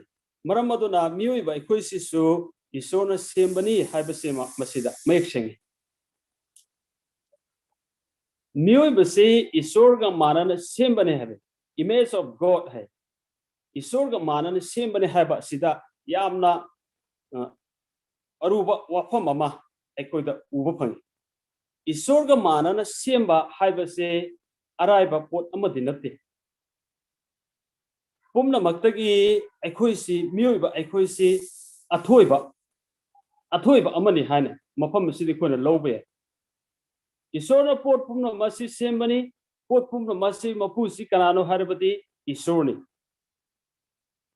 ꯃꯔꯝ ꯑꯗꯨꯅ ꯃꯤꯑꯣꯏꯕ ꯑꯩꯈꯣꯏꯁꯤꯁꯨ ꯏꯁꯣꯔꯅ ꯁꯦꯝꯕꯅꯤ ꯍꯥꯏꯕꯁꯤꯃ ꯃꯁꯤꯗ ꯃꯌꯦꯛ ꯁꯦꯡꯉꯤ꯫ ꯃꯤꯑꯣꯏꯕꯁꯤ ꯏꯁꯣꯔꯒ ꯃꯥꯟꯅꯅ ꯁꯦꯝꯕꯅꯤ ꯍꯥꯏꯕ, image of God ꯍꯥꯏ, ꯏꯁꯣꯔꯒ ꯃꯥꯟꯅꯅ ꯁꯦꯝꯕꯅꯤ ꯍꯥꯏꯕ ꯑꯁꯤꯗ ꯌꯥꯝꯅ ꯑ, ꯑꯔꯨꯕ ꯋꯥꯐꯝ ꯑꯃ ꯑꯩꯈꯣꯏꯗ ꯎꯕ ꯐꯪꯉꯤ꯫ ꯏꯁꯣꯔꯒ ꯃꯥꯟꯅꯅ ꯁꯦꯝꯕ ꯍꯥꯏꯕꯁꯦ ꯑꯔꯥꯏꯕ ꯄꯣꯠ ꯑꯃꯗꯤ ꯅꯠꯇꯦ꯫ ꯄꯨꯝꯅꯃꯛꯇꯒꯤ ꯑꯩꯈꯣꯏꯁꯤ, ꯃꯤꯑꯣꯏꯕ ꯑꯩꯈꯣꯏꯁꯤ ꯑꯊꯣꯏꯕ, ꯑꯊꯣꯏꯕ ꯑꯃꯅꯤ ꯍꯥꯏꯅ ꯃꯐꯝ ꯑꯁꯤꯗ ꯑꯩꯈꯣꯏꯅ ꯂꯧꯕ ꯌꯥꯏ꯫ ꯏꯁꯣꯔꯅ ꯄꯣꯠ ꯄꯨꯝꯅꯃꯛ ꯑꯁꯤ ꯁꯦꯝꯕꯅꯤ꯫ ꯄꯣꯠ ꯄꯨꯝꯅꯃꯛ ꯑꯁꯤ ꯃꯄꯨꯁꯤ ꯀꯅꯥꯅꯣ ꯍꯥꯏꯔꯕꯗꯤ ꯏꯁꯣꯔꯅꯤ꯫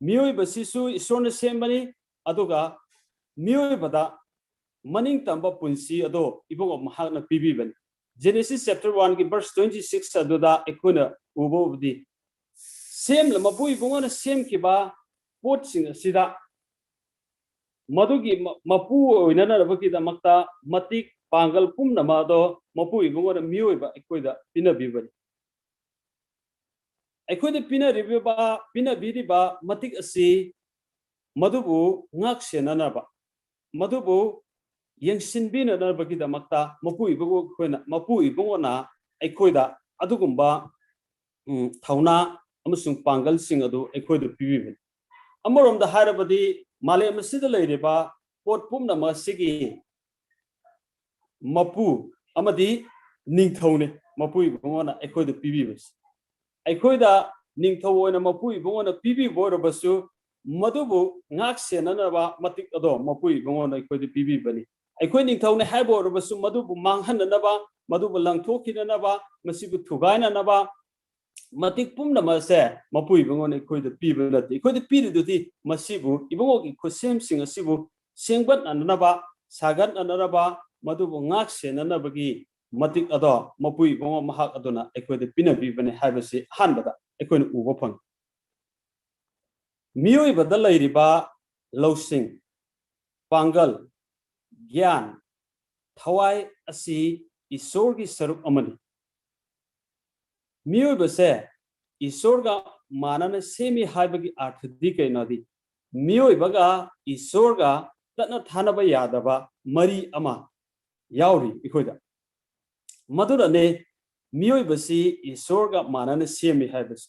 ꯃꯤꯑꯣꯏꯕꯁꯤꯁꯨ ꯏꯁꯣꯔꯅ ꯁꯦꯝꯕꯅꯤ꯫ ꯑꯗꯨꯒ ꯃꯤꯑꯣꯏꯕꯗ ꯃꯅꯤꯡ ꯇꯝꯕ ꯄꯨꯟꯁꯤ ꯑꯗꯣ ꯏꯕꯨꯡꯉꯣ ꯃꯍꯥꯛꯅ ꯄꯤꯕꯤꯕꯅꯤ꯫ Genesis chapter one ꯒꯤ verse twenty six ꯑꯗꯨꯗ ꯑꯩꯈꯣꯏꯅ ꯎꯕ ꯎꯕꯗꯤ, ꯁꯦꯝꯂ-, ꯃꯄꯨ ꯏꯕꯨꯡꯉꯣꯅ ꯁꯦꯝꯈꯤꯕ ꯄꯣꯠꯁꯤꯡ ꯑꯁꯤꯗ ꯃꯗꯨꯒꯤ ꯃ-, ꯃꯄꯨ ꯑꯣꯏꯅꯅꯕꯒꯤꯗꯃꯛꯇ ꯃꯇꯤꯛ ꯄꯥꯡꯒꯜ ꯄꯨꯝꯅꯃꯛ ꯑꯗꯣ ꯃꯄꯨ ꯏꯕꯨꯡꯉꯣꯅ ꯃꯤꯑꯣꯏꯕ ꯑꯩꯈꯣꯏꯗ ꯄꯤꯅꯕꯤꯕꯅꯤ꯫ ꯑꯩꯈꯣꯏꯗ ꯄꯤꯅꯔꯤꯕ, ꯄꯤꯅꯕꯤꯔꯤꯕ ꯃꯇꯤꯛ ꯑꯁꯤ ꯃꯗꯨꯕꯨ ꯉꯥꯛ ꯁꯦꯟꯅꯅꯕ, ꯃꯗꯨꯕꯨ ꯌꯦꯡꯁꯤꯟꯕꯤꯅꯅꯕꯒꯤꯗꯃꯛꯇ ꯃꯄꯨ ꯏꯕꯨꯡꯉꯣ ꯑꯩꯈꯣꯏꯅ, ꯃꯄꯨ ꯏꯕꯨꯡꯉꯣꯅ ꯑꯩꯈꯣꯏꯗ ꯑꯗꯨꯒꯨꯝꯕ, ꯎꯝ, ꯊꯧꯅꯥ ꯑꯃꯁꯨꯡ ꯄꯥꯡꯒꯜꯁꯤꯡ ꯑꯗꯨ ꯑꯩꯈꯣꯏꯗ ꯄꯤꯕꯤꯕꯅꯤ꯫ ꯑꯃꯔꯣꯝꯗ ꯍꯥꯏꯔꯕꯗꯤ ꯃꯥꯂꯦꯝ ꯑꯁꯤꯗ ꯂꯩꯔꯤꯕ ꯄꯣꯠ ꯄꯨꯝꯅꯃꯛ ꯑꯁꯤꯒꯤ ꯃꯄꯨ ꯑꯃꯗꯤ ꯅꯤꯡꯊꯧꯅꯤ ꯃꯄꯨ ꯏꯕꯨꯡꯉꯣꯅ ꯑꯩꯈꯣꯏꯗ ꯄꯤꯕꯤꯕꯁꯤ꯫ ꯑꯩꯈꯣꯏꯗ ꯅꯤꯡꯊꯧ ꯑꯣꯏꯅ ꯃꯄꯨ ꯏꯕꯨꯡꯉꯣꯅ ꯄꯤꯕꯤꯕ ꯑꯣꯏꯔꯕꯁꯨ, ꯃꯗꯨꯕꯨ ꯉꯥꯛ ꯁꯦꯟꯅꯅꯕ ꯃꯇꯤꯛ ꯑꯗꯣ ꯃꯄꯨ ꯏꯕꯨꯡꯉꯣꯅ ꯑꯩꯈꯣꯏꯗ ꯄꯤꯕꯤꯕꯅꯤ꯫ ꯑꯩꯈꯣꯏ ꯅꯤꯡꯊꯧꯅꯤ ꯍꯥꯏꯕ ꯑꯣꯏꯔꯕꯁꯨ, ꯃꯗꯨꯕꯨ ꯃꯥꯡꯍꯟꯅꯅꯕ, ꯃꯗꯨꯕꯨ ꯂꯪꯊꯣꯛꯈꯤꯅꯅꯕ, ꯃꯁꯤꯕꯨ ꯊꯨꯒꯥꯏꯅꯅꯕ, ꯃꯇꯤꯛ ꯄꯨꯝꯅꯃꯛ ꯑꯁꯦ ꯃꯄꯨ ꯏꯕꯨꯡꯉꯣꯅ ꯑꯩꯈꯣꯏꯗ ꯄꯤꯕ ꯅꯠꯇꯦ꯫ ꯑꯩꯈꯣꯏꯗ ꯄꯤꯔꯤꯗꯨꯗꯤ ꯃꯁꯤꯕꯨ, ꯏꯕꯨꯡꯉꯣꯒꯤ ꯈꯨꯠꯁꯦꯝꯁꯤꯡ ꯑꯁꯤꯕꯨ ꯁꯦꯝꯒꯠꯅꯅꯕ, ꯁꯥꯒꯠꯅꯅꯕ, ꯃꯗꯨꯕꯨ ꯉꯥꯛ ꯁꯦꯟꯅꯅꯕꯒꯤ ꯃꯇꯤꯛ ꯑꯗꯣ ꯃꯄꯨ ꯏꯕꯨꯡꯉꯣ ꯃꯍꯥꯛ ꯑꯗꯨꯅ ꯑꯩꯈꯣꯏꯗ ꯄꯤꯅꯕꯤꯕꯅꯤ ꯍꯥꯏꯕꯁꯤ ꯑꯍꯥꯟꯕꯗ ꯑꯩꯈꯣꯏꯅ ꯎꯕ ꯐꯪꯏ꯫ ꯃꯤꯑꯣꯏꯕꯗ ꯂꯩꯔꯤꯕ ꯂꯧꯁꯤꯡ, ꯄꯥꯡꯒꯜ, ꯒ꯭ꯌꯥꯟ, ꯊꯋꯥꯏ ꯑꯁꯤ ꯏꯁꯣꯔꯒꯤ ꯁꯔꯨꯛ ꯑꯃꯅꯤ꯫ ꯃꯤꯑꯣꯏꯕꯁꯦ ꯏꯁꯣꯔꯒ ꯃꯥꯟꯅꯅ ꯁꯦꯝꯃꯤ ꯍꯥꯏꯕꯒꯤ ꯑꯥꯔꯊꯗꯤ ꯀꯩꯅꯣꯗꯤ, ꯃꯤꯑꯣꯏꯕꯒ ꯏꯁꯣꯔꯒ ꯇꯠꯅ ꯊꯥꯅꯕ ꯌꯥꯗꯕ ꯃꯔꯤ ꯑꯃ ꯌꯥꯎꯔꯤ ꯑꯩꯈꯣꯏꯗ꯫ ꯃꯗꯨꯅꯅꯦ ꯃꯤꯑꯣꯏꯕꯁꯤ ꯏꯁꯣꯔꯒ ꯃꯥꯟꯅꯅ ꯁꯦꯝꯃꯤ ꯍꯥꯏꯕꯁꯤ꯫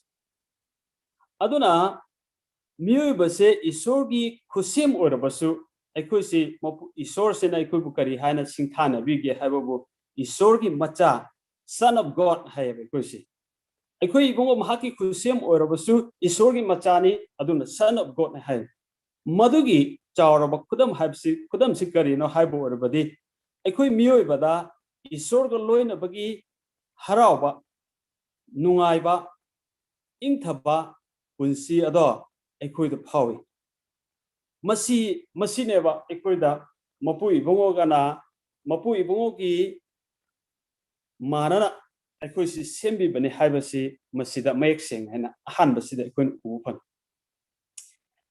ꯑꯗꯨꯅ ꯃꯤꯑꯣꯏꯕꯁꯦ ꯏꯁꯣꯔꯒꯤ ꯈꯨꯠꯁꯦꯝ ꯑꯣꯏꯔꯕꯁꯨ, ꯑꯩꯈꯣꯏꯁꯤ ꯃꯄꯨ-, ꯏꯁꯣꯔꯁꯤꯅ ꯑꯩꯈꯣꯏꯕꯨ ꯀꯔꯤ ꯍꯥꯏꯅ ꯁꯤꯡꯊꯥꯅꯕꯤꯒꯦ ꯍꯥꯏꯕꯕꯨ, ꯏꯁꯣꯔꯒꯤ ꯃꯆꯥ, Son of God ꯍꯥꯏꯌꯦꯕ ꯑꯩꯈꯣꯏꯁꯤ꯫ ꯑꯩꯈꯣꯏ ꯏꯕꯨꯡꯉꯣ ꯃꯍꯥꯛꯀꯤ ꯈꯨꯠꯁꯦꯝ ꯑꯣꯏꯔꯕꯁꯨ ꯏꯁꯣꯔꯒꯤ ꯃꯆꯥꯅꯤ, ꯑꯗꯨꯅ Son of God ꯍꯥꯏ꯫ ꯃꯗꯨꯒꯤ ꯆꯥꯎꯔꯕ ꯈꯨꯗꯝ ꯍꯥꯏꯕꯁꯤ, ꯈꯨꯗꯝꯁꯤ ꯀꯔꯤꯅꯣ ꯍꯥꯏꯕ ꯑꯣꯏꯔꯕꯗꯤ, ꯑꯩꯈꯣꯏ ꯃꯤꯑꯣꯏꯕꯗ ꯏꯁꯣꯔꯒ ꯂꯣꯏꯅꯕꯒꯤ ꯍꯔꯥꯎꯕ, ꯅꯨꯡꯉꯥꯏꯕ, ꯏꯪꯊꯕ ꯄꯨꯟꯁꯤ ꯑꯗꯣ ꯑꯩꯈꯣꯏꯗ ꯐꯥꯎꯏ꯫ ꯃꯁꯤ, ꯃꯁꯤꯅꯦꯕ ꯑꯩꯈꯣꯏꯗ ꯃꯄꯨ ꯏꯕꯨꯡꯉꯣꯒꯅ, ꯃꯄꯨ ꯏꯕꯨꯡꯉꯣꯒꯤ ꯃꯥꯟꯅꯅ ꯑꯩꯈꯣꯏꯁꯤ ꯁꯦꯝꯕꯤꯕꯅꯤ ꯍꯥꯏꯕꯁꯤ ꯃꯁꯤꯗ ꯃꯌꯦꯛ ꯁꯦꯡꯅ ꯍꯥꯏꯅ ꯑꯍꯥꯟꯕꯁꯤꯗ ꯑꯩꯈꯣꯏꯅ ꯎꯕ ꯐꯪꯉꯤ꯫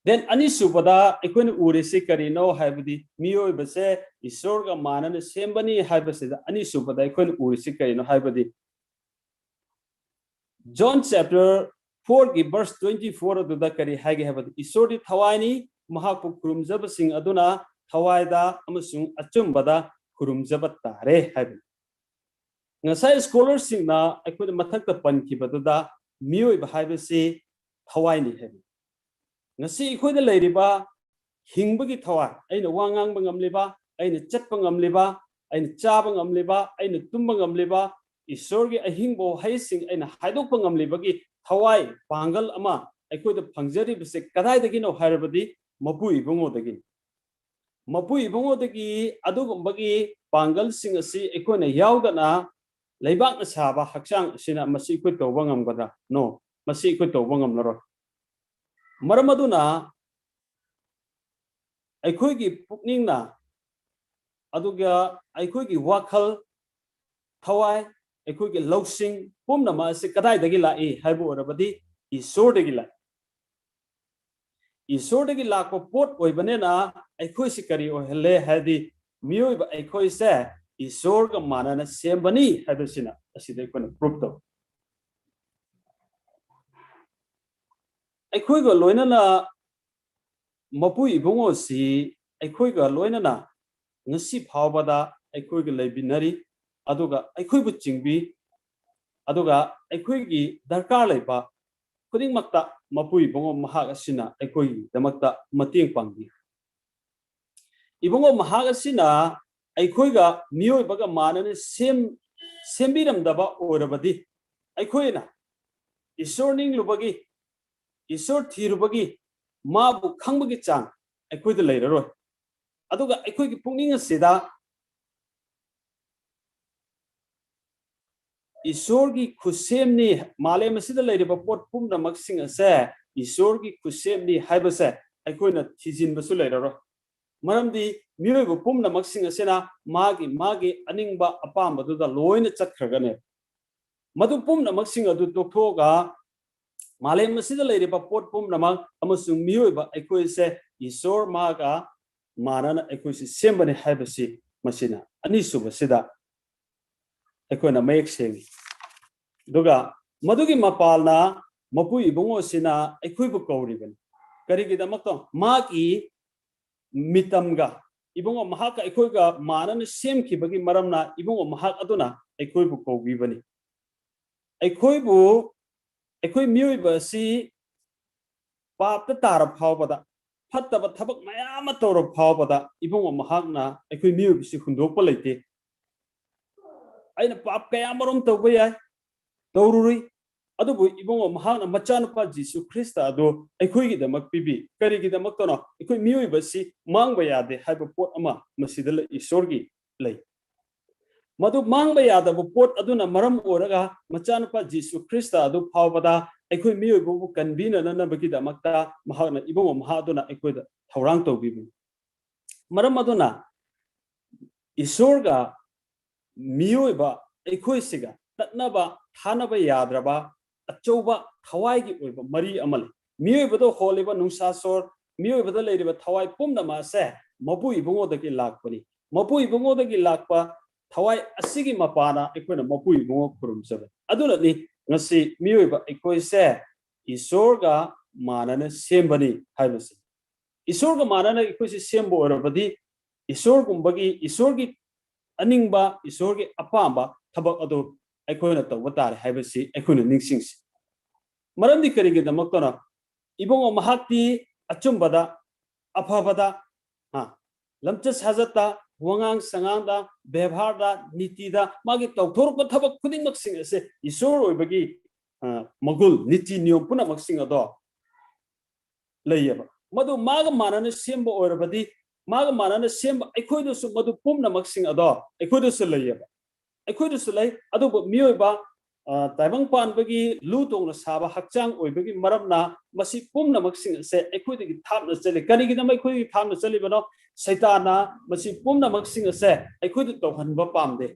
Then ꯑꯅꯤꯁꯨꯕꯗ ꯑꯩꯈꯣꯏꯅ ꯎꯔꯤꯁꯤ ꯀꯔꯤꯅꯣ ꯍꯥꯏꯕꯗꯤ, ꯃꯤꯑꯣꯏꯕꯁꯦ ꯏꯁꯣꯔꯒ ꯃꯥꯟꯅꯅ ꯁꯦꯝꯕꯅꯤ ꯍꯥꯏꯕꯁꯤꯗ ꯑꯅꯤꯁꯨꯕꯗ ꯑꯩꯈꯣꯏꯅ ꯎꯔꯤꯁꯤ ꯀꯔꯤꯅꯣ ꯍꯥꯏꯕꯗꯤ, John chapter four ꯒꯤ verse twenty four ꯑꯗꯨꯗ ꯀꯔꯤ ꯍꯥꯏꯒꯦ ꯍꯥꯏꯕꯗꯤ, ꯏꯁꯣꯔꯗꯤ ꯊꯋꯥꯏꯅꯤ, ꯃꯍꯥꯛꯄꯨ ꯈꯨꯔꯨꯝꯖꯕꯁꯤꯡ ꯑꯗꯨꯅ ꯊꯋꯥꯏꯗ ꯑꯃꯁꯨꯡ ꯑꯆꯨꯝꯕꯗ ꯈꯨꯔꯨꯝꯖꯕ ꯇꯥꯔꯦ ꯍꯥꯏꯕꯅꯤ꯫ ꯉꯁꯥꯏ ꯁ꯭ꯀꯣꯂꯔꯁꯤꯡꯅ ꯑꯩꯈꯣꯏꯗ ꯃꯊꯛꯇ ꯄꯟꯈꯤꯕꯗꯨꯗ, ꯃꯤꯑꯣꯏꯕ ꯍꯥꯏꯕꯁꯤ ꯊꯋꯥꯏꯅꯤ ꯍꯥꯏꯕꯅꯤ꯫ ꯉꯁꯤ ꯑꯩꯈꯣꯏꯗ ꯂꯩꯔꯤꯕ ꯍꯤꯡꯕꯒꯤ ꯊꯋꯥꯏ, ꯑꯩꯅ ꯋꯥ ꯉꯥꯡꯕ ꯉꯝꯂꯤꯕ, ꯑꯩꯅ ꯆꯠꯄ ꯉꯝꯂꯤꯕ, ꯑꯩꯅ ꯆꯥꯕ ꯉꯝꯂꯤꯕ, ꯑꯩꯅ ꯇꯨꯝꯕ ꯉꯝꯂꯤꯕ, ꯏꯁꯣꯔꯒꯤ ꯑꯍꯤꯡꯕ ꯋꯥꯍꯩꯁꯤꯡ ꯑꯩꯅ ꯍꯥꯏꯗꯣꯛꯄ ꯉꯝꯂꯤꯕꯒꯤ ꯊꯋꯥꯏ ꯄꯥꯡꯒꯜ ꯑꯃ ꯑꯩꯈꯣꯏꯗ ꯐꯪꯖꯔꯤꯕꯁꯦ ꯀꯗꯥꯏꯗꯒꯤꯅꯣ ꯍꯥꯏꯔꯕꯗꯤ, ꯃꯄꯨ ꯏꯕꯨꯡꯉꯣꯗꯒꯤꯅꯤ꯫ ꯃꯄꯨ ꯏꯕꯨꯡꯉꯣꯗꯒꯤ ꯑꯗꯨꯒꯨꯝꯕꯒꯤ ꯄꯥꯡꯒꯜꯁꯤꯡ ꯑꯁꯤ ꯑꯩꯈꯣꯏꯅ ꯌꯥꯎꯗꯅ ꯂꯩꯕꯥꯛꯅ ꯁꯥꯕ ꯍꯛꯆꯥꯡ ꯑꯁꯤꯅ ꯃꯁꯤ ꯑꯩꯈꯣꯏ ꯇꯧꯕ ꯉꯝꯒꯗ꯭ꯔꯥ? No, ꯃꯁꯤ ꯑꯩꯈꯣꯏ ꯇꯧꯕ ꯉꯝꯂꯔꯣꯏ꯫ ꯃꯔꯝ ꯑꯗꯨꯅ ꯑꯩꯈꯣꯏꯒꯤ ꯄꯨꯛꯅꯤꯡꯅ, ꯑꯗꯨꯒ ꯑꯩꯈꯣꯏꯒꯤ ꯋꯥꯈꯜ, ꯊꯋꯥꯏ, ꯑꯩꯈꯣꯏꯒꯤ ꯂꯧꯁꯤꯡ ꯄꯨꯝꯅꯃꯛ ꯑꯁꯤ ꯀꯗꯥꯏꯗꯒꯤ ꯂꯥꯛꯏ ꯍꯥꯏꯕ ꯑꯣꯏꯔꯕꯗꯤ ꯏꯁꯣꯔꯗꯒꯤ ꯂꯥꯛꯏ꯫ ꯏꯁꯣꯔꯗꯒꯤ ꯂꯥꯛꯄ ꯄꯣꯠ ꯑꯣꯏꯕꯅꯤꯅ ꯑꯩꯈꯣꯏꯁꯤ ꯀꯔꯤ ꯑꯣꯏꯍꯜꯂꯦ ꯍꯥꯏꯗꯤ ꯃꯤꯑꯣꯏꯕ ꯑꯩꯈꯣꯏꯁꯦ ꯏꯁꯣꯔꯒ ꯃꯥꯟꯅꯅ ꯁꯦꯝꯕꯅꯤ ꯍꯥꯏꯕꯁꯤꯅ ꯑꯁꯤꯗ ꯑꯩꯈꯣꯏꯅ proof ꯇꯧ꯫ ꯑꯩꯈꯣꯏꯒ ꯂꯣꯏꯅꯅ ꯃꯄꯨ ꯏꯕꯨꯡꯉꯣꯁꯤ ꯑꯩꯈꯣꯏꯒ ꯂꯣꯏꯅꯅ ꯉꯁꯤ ꯐꯥꯎꯕꯗ ꯑꯩꯈꯣꯏꯒ ꯂꯩꯃꯤꯟꯅꯔꯤ, ꯑꯗꯨꯒ ꯑꯩꯈꯣꯏꯕꯨ ꯆꯤꯡꯕꯤ, ꯑꯗꯨꯒ ꯑꯩꯈꯣꯏꯒꯤ ꯗꯔꯀꯥꯔ ꯂꯩꯕ ꯈꯨꯗꯤꯡꯃꯛꯇ ꯃꯄꯨ ꯏꯕꯨꯡꯉꯣ ꯃꯍꯥꯛ ꯑꯁꯤꯅ ꯑꯩꯈꯣꯏꯒꯤꯗꯃꯛꯇ ꯃꯇꯦꯡ ꯄꯥꯡꯕꯤ꯫ ꯏꯕꯨꯡꯉꯣ ꯃꯍꯥꯛ ꯑꯁꯤꯅ ꯑꯩꯈꯣꯏꯒ ꯃꯤꯑꯣꯏꯕꯒ ꯃꯥꯟꯅꯅ ꯁꯦꯝ-, ꯁꯦꯝꯕꯤꯔꯝꯗꯕ ꯑꯣꯏꯔꯕꯗꯤ ꯑꯩꯈꯣꯏꯅ ꯏꯁꯣꯔ ꯅꯤꯡꯂꯨꯕꯒꯤ, ꯏꯁꯣꯔ ꯊꯤꯔꯨꯕꯒꯤ, ꯃꯥꯕꯨ ꯈꯪꯕꯒꯤ ꯆꯥꯡ ꯑꯩꯈꯣꯏꯗ ꯂꯩꯔꯔꯣꯏ꯫ ꯑꯗꯨꯒ ꯑꯩꯈꯣꯏꯒꯤ ꯄꯨꯛꯅꯤꯡ ꯑꯁꯤꯗ ꯏꯁꯣꯔꯒꯤ ꯈꯨꯠꯁꯦꯝꯅꯤ, ꯃꯥꯂꯦꯝ ꯑꯁꯤꯗ ꯂꯩꯔꯤꯕ ꯄꯣꯠ ꯄꯨꯝꯅꯃꯛꯁꯤꯡ ꯑꯁꯦ ꯏꯁꯣꯔꯒꯤ ꯈꯨꯠꯁꯦꯝꯅꯤ ꯍꯥꯏꯕꯁꯦ ꯑꯩꯈꯣꯏꯅ ꯊꯤꯖꯤꯟꯕꯁꯨ ꯂꯩꯔꯔꯣꯏ꯫ ꯃꯔꯝꯗꯤ ꯃꯤꯑꯣꯏꯕ ꯄꯨꯝꯅꯃꯛꯁꯤꯡ ꯑꯁꯤꯅ ꯃꯥꯒꯤ ꯃꯥꯒꯤ ꯑꯅꯤꯡꯕ ꯑꯄꯥꯝꯕꯗꯨꯗ ꯂꯣꯏꯅ ꯆꯠꯈ꯭ꯔꯒꯅꯤ꯫ ꯃꯗꯨ ꯄꯨꯝꯅꯃꯛꯁꯤꯡ ꯑꯗꯨ ꯇꯣꯛꯊꯣꯛꯑꯒ ꯃꯥꯂꯦꯝ ꯑꯁꯤꯗ ꯂꯩꯔꯤꯕ ꯄꯣꯠ ꯄꯨꯝꯅꯃꯛ ꯑꯃꯁꯨꯡ ꯃꯤꯑꯣꯏꯕ ꯑꯩꯈꯣꯏꯁꯦ ꯏꯁꯣꯔ ꯃꯥꯒ ꯃꯥꯟꯅꯅ ꯑꯩꯈꯣꯏꯁꯤ ꯁꯦꯝꯕꯅꯤ ꯍꯥꯏꯕꯁꯤ ꯃꯁꯤꯅ ꯑꯅꯤꯁꯨꯕꯁꯤꯗ ꯑꯩꯈꯣꯏꯅ ꯃꯌꯦꯛ ꯁꯦꯡꯉꯤ꯫ ꯑꯗꯨꯒ ꯃꯗꯨꯒꯤ ꯃꯄꯥꯜꯅ ꯃꯄꯨ ꯏꯕꯨꯡꯉꯣꯁꯤꯅ ꯑꯩꯈꯣꯏꯕꯨ ꯀꯧꯔꯤꯕꯅꯤ꯫ ꯀꯔꯤꯒꯤꯗꯃꯛꯇ? ꯃꯥꯒꯤ ꯃꯤꯇꯝꯒ ꯏꯕꯨꯡꯉꯣ ꯃꯍꯥꯛꯀ ꯑꯩꯈꯣꯏꯒ ꯃꯥꯟꯅꯅ ꯁꯦꯝꯈꯤꯕꯒꯤ ꯃꯔꯝꯅ ꯏꯕꯨꯡꯉꯣ ꯃꯍꯥꯛ ꯑꯗꯨꯅ ꯑꯩꯈꯣꯏꯕꯨ ꯀꯧꯕꯤꯕꯅꯤ꯫ ꯑꯩꯈꯣꯏꯕꯨ, ꯑꯩꯈꯣꯏ ꯃꯤꯑꯣꯏꯕ ꯑꯁꯤ ꯄꯥꯞꯇ ꯇꯥꯔ ꯐꯥꯎꯕꯗ, ꯐꯠꯇꯕ ꯊꯕꯛ ꯃꯌꯥꯝ ꯑꯃ ꯇꯧꯔ ꯐꯥꯎꯕꯗ ꯏꯕꯨꯡꯉꯣ ꯃꯍꯥꯛꯅ ꯑꯩꯈꯣꯏ ꯃꯤꯑꯣꯏꯕꯁꯤ ꯍꯨꯟꯗꯣꯛꯄ ꯂꯩꯇꯦ꯫ ꯑꯩꯅ ꯄꯥꯞ ꯀꯌꯥ ꯃꯔꯨꯝ ꯇꯧꯕ ꯌꯥꯏ, ꯇꯧꯔꯨꯔꯤ, ꯑꯗꯨꯕꯨ ꯏꯕꯨꯡꯉꯣ ꯃꯍꯥꯛꯅ ꯃꯆꯥꯅꯨꯄꯥ ꯖꯤꯁꯨ ꯈ꯭ꯔꯤꯁꯇ ꯑꯗꯨ ꯑꯩꯈꯣꯏꯒꯤꯗꯃꯛ ꯄꯤꯕꯤ꯫ ꯀꯔꯤꯒꯤꯗꯃꯛꯇꯅꯣ? ꯑꯩꯈꯣꯏ ꯃꯤꯑꯣꯏꯕꯁꯤ ꯃꯥꯡꯕ ꯌꯥꯗꯦ ꯍꯥꯏꯕ ꯄꯣꯠ ꯑꯃ ꯃꯁꯤꯗ ꯂꯩ, ꯏꯁꯣꯔꯒꯤ ꯂꯩ꯫ ꯃꯗꯨ ꯃꯥꯡꯕ ꯌꯥꯗꯕ ꯄꯣꯠ ꯑꯗꯨꯅ ꯃꯔꯝ ꯑꯣꯏꯔꯒ ꯃꯆꯥꯅꯨꯄꯥ ꯖꯤꯁꯨ ꯈ꯭ꯔꯤꯁꯇ ꯑꯗꯨ ꯐꯥꯎꯕꯗ ꯑꯩꯈꯣꯏ ꯃꯤꯑꯣꯏꯕꯕꯨ ꯀꯟꯕꯤꯅꯅꯕꯒꯤꯗꯃꯛꯇ ꯃꯍꯥꯛꯅ ꯏꯕꯨꯡꯉꯣ ꯃꯍꯥꯛ ꯑꯗꯨꯅ ꯑꯩꯈꯣꯏꯗ ꯊꯧꯔꯥꯡ ꯇꯧꯕꯤꯕꯅꯤ꯫ ꯃꯔꯝ ꯑꯗꯨꯅ ꯏꯁꯣꯔꯒ ꯃꯤꯑꯣꯏꯕ ꯑꯩꯈꯣꯏꯁꯤꯒ ꯇꯠꯅꯕ ꯊꯥꯅꯕ ꯌꯥꯗ꯭ꯔꯕ ꯑꯆꯧꯕ ꯊꯋꯥꯏꯒꯤ ꯑꯣꯏꯕ ꯃꯔꯤ ꯑꯃ ꯂꯩ꯫ ꯃꯤꯑꯣꯏꯕꯗ ꯍꯣꯜꯂꯤꯕ ꯅꯨꯡꯁꯥ ꯁꯣꯔ, ꯃꯤꯑꯣꯏꯕꯗ ꯂꯩꯔꯤꯕ ꯊꯋꯥꯏ ꯄꯨꯝꯅꯃꯛ ꯑꯁꯦ ꯃꯄꯨ ꯏꯕꯨꯡꯉꯣꯗꯒꯤ ꯂꯥꯛꯄꯅꯤ꯫ ꯃꯄꯨ ꯏꯕꯨꯡꯉꯣꯗꯒꯤ ꯂꯥꯛꯄ ꯊꯋꯥꯏ ꯑꯁꯤꯒꯤ ꯃꯄꯥꯅ ꯑꯩꯈꯣꯏꯅ ꯃꯄꯨ ꯏꯕꯨꯡꯉꯣ ꯈꯨꯔꯨꯝꯖꯕꯅꯤ꯫ ꯑꯗꯨꯅꯅꯤ ꯉꯁꯤ ꯃꯤꯑꯣꯏꯕ ꯑꯩꯈꯣꯏꯁꯦ ꯏꯁꯣꯔꯒ ꯃꯥꯟꯅꯅ ꯁꯦꯝꯕꯅꯤ ꯍꯥꯏꯕꯁꯤ꯫ ꯏꯁꯣꯔꯒ ꯃꯥꯟꯅꯅ ꯑꯩꯈꯣꯏꯁꯦ ꯁꯦꯝꯕ ꯑꯣꯏꯔꯕꯗꯤ ꯏꯁꯣꯔꯒꯨꯝꯕꯒꯤ, ꯏꯁꯣꯔꯒꯤ ꯑꯅꯤꯡꯕ, ꯏꯁꯣꯔꯒꯤ ꯑꯄꯥꯝꯕ ꯊꯕꯛ ꯑꯗꯨ ꯑꯩꯈꯣꯏꯅ ꯇꯧꯕ ꯇꯥꯔꯦ ꯍꯥꯏꯕꯁꯤ ꯑꯩꯈꯣꯏꯅ ꯅꯤꯡꯁꯤꯡꯁꯤ꯫ ꯃꯔꯝꯗꯤ ꯀꯔꯤꯒꯤꯗꯃꯛꯇꯅ? ꯏꯕꯨꯡꯉꯣ ꯃꯍꯥꯛꯇꯤ ꯑꯆꯨꯝꯕꯗ, ꯑꯐꯕꯗ, ꯍꯥ, ꯂꯝꯆꯠ ꯁꯥꯖꯠꯇ, ꯋꯥꯉꯥꯡ ꯁꯉꯥꯡꯗ, ꯕꯦꯕꯥꯔꯗ, ꯅꯤꯇꯤꯗ, ꯃꯥꯒꯤ ꯇꯧꯊꯣꯔꯛꯄ ꯊꯕꯛ ꯈꯨꯗꯤꯡꯃꯛꯁꯤꯡ ꯑꯁꯦ ꯏꯁꯣꯔ ꯑꯣꯏꯕꯒꯤ, ꯑ, ꯃꯒꯨꯜ, ꯅꯤꯇꯤ ꯅꯤꯌꯣꯝ ꯄꯨꯝꯅꯃꯛꯁꯤꯡ ꯑꯗꯣ ꯂꯩꯌꯦꯕ꯫ ꯃꯗꯨ ꯃꯥꯒ ꯃꯥꯟꯅꯅ ꯁꯦꯝꯕ ꯑꯣꯏꯔꯕꯗꯤ, ꯃꯥꯒ ꯃꯥꯟꯅꯅ ꯁꯦꯝꯕ ꯑꯩꯈꯣꯏꯗꯁꯨ ꯃꯗꯨ ꯄꯨꯝꯅꯃꯛꯁꯤꯡ ꯑꯗꯣ ꯑꯩꯈꯣꯏꯗꯁꯨ ꯂꯩꯌꯦꯕ꯫ ꯑꯩꯈꯣꯏꯗꯁꯨ ꯂꯩ꯫ ꯑꯗꯨꯕꯨ ꯃꯤꯑꯣꯏꯕ, ꯑ, ꯇꯥꯏꯕꯪ ꯄꯥꯟꯕꯒꯤ ꯂꯨ ꯇꯣꯡꯅ ꯁꯥꯕ ꯍꯛꯆꯥꯡ ꯑꯣꯏꯕꯒꯤ ꯃꯔꯝꯅ ꯃꯁꯤ ꯄꯨꯝꯅꯃꯛꯁꯤꯡ ꯑꯁꯦ ꯑꯩꯈꯣꯏꯗꯒꯤ ꯊꯥꯞꯅ ꯆꯠꯂꯤ꯫ ꯀꯔꯤꯒꯤꯗꯃꯛ ꯑꯩꯈꯣꯏꯗꯒꯤ ꯊꯥꯞꯅ ꯆꯠꯂꯤꯕꯅꯣ? ꯁꯩꯇꯥꯟꯅ ꯃꯁꯤ ꯄꯨꯝꯅꯃꯛꯁꯤꯡ ꯑꯁꯦ ꯑꯩꯈꯣꯏꯗ ꯇꯧꯍꯟꯕ ꯄꯥꯝꯗꯦ꯫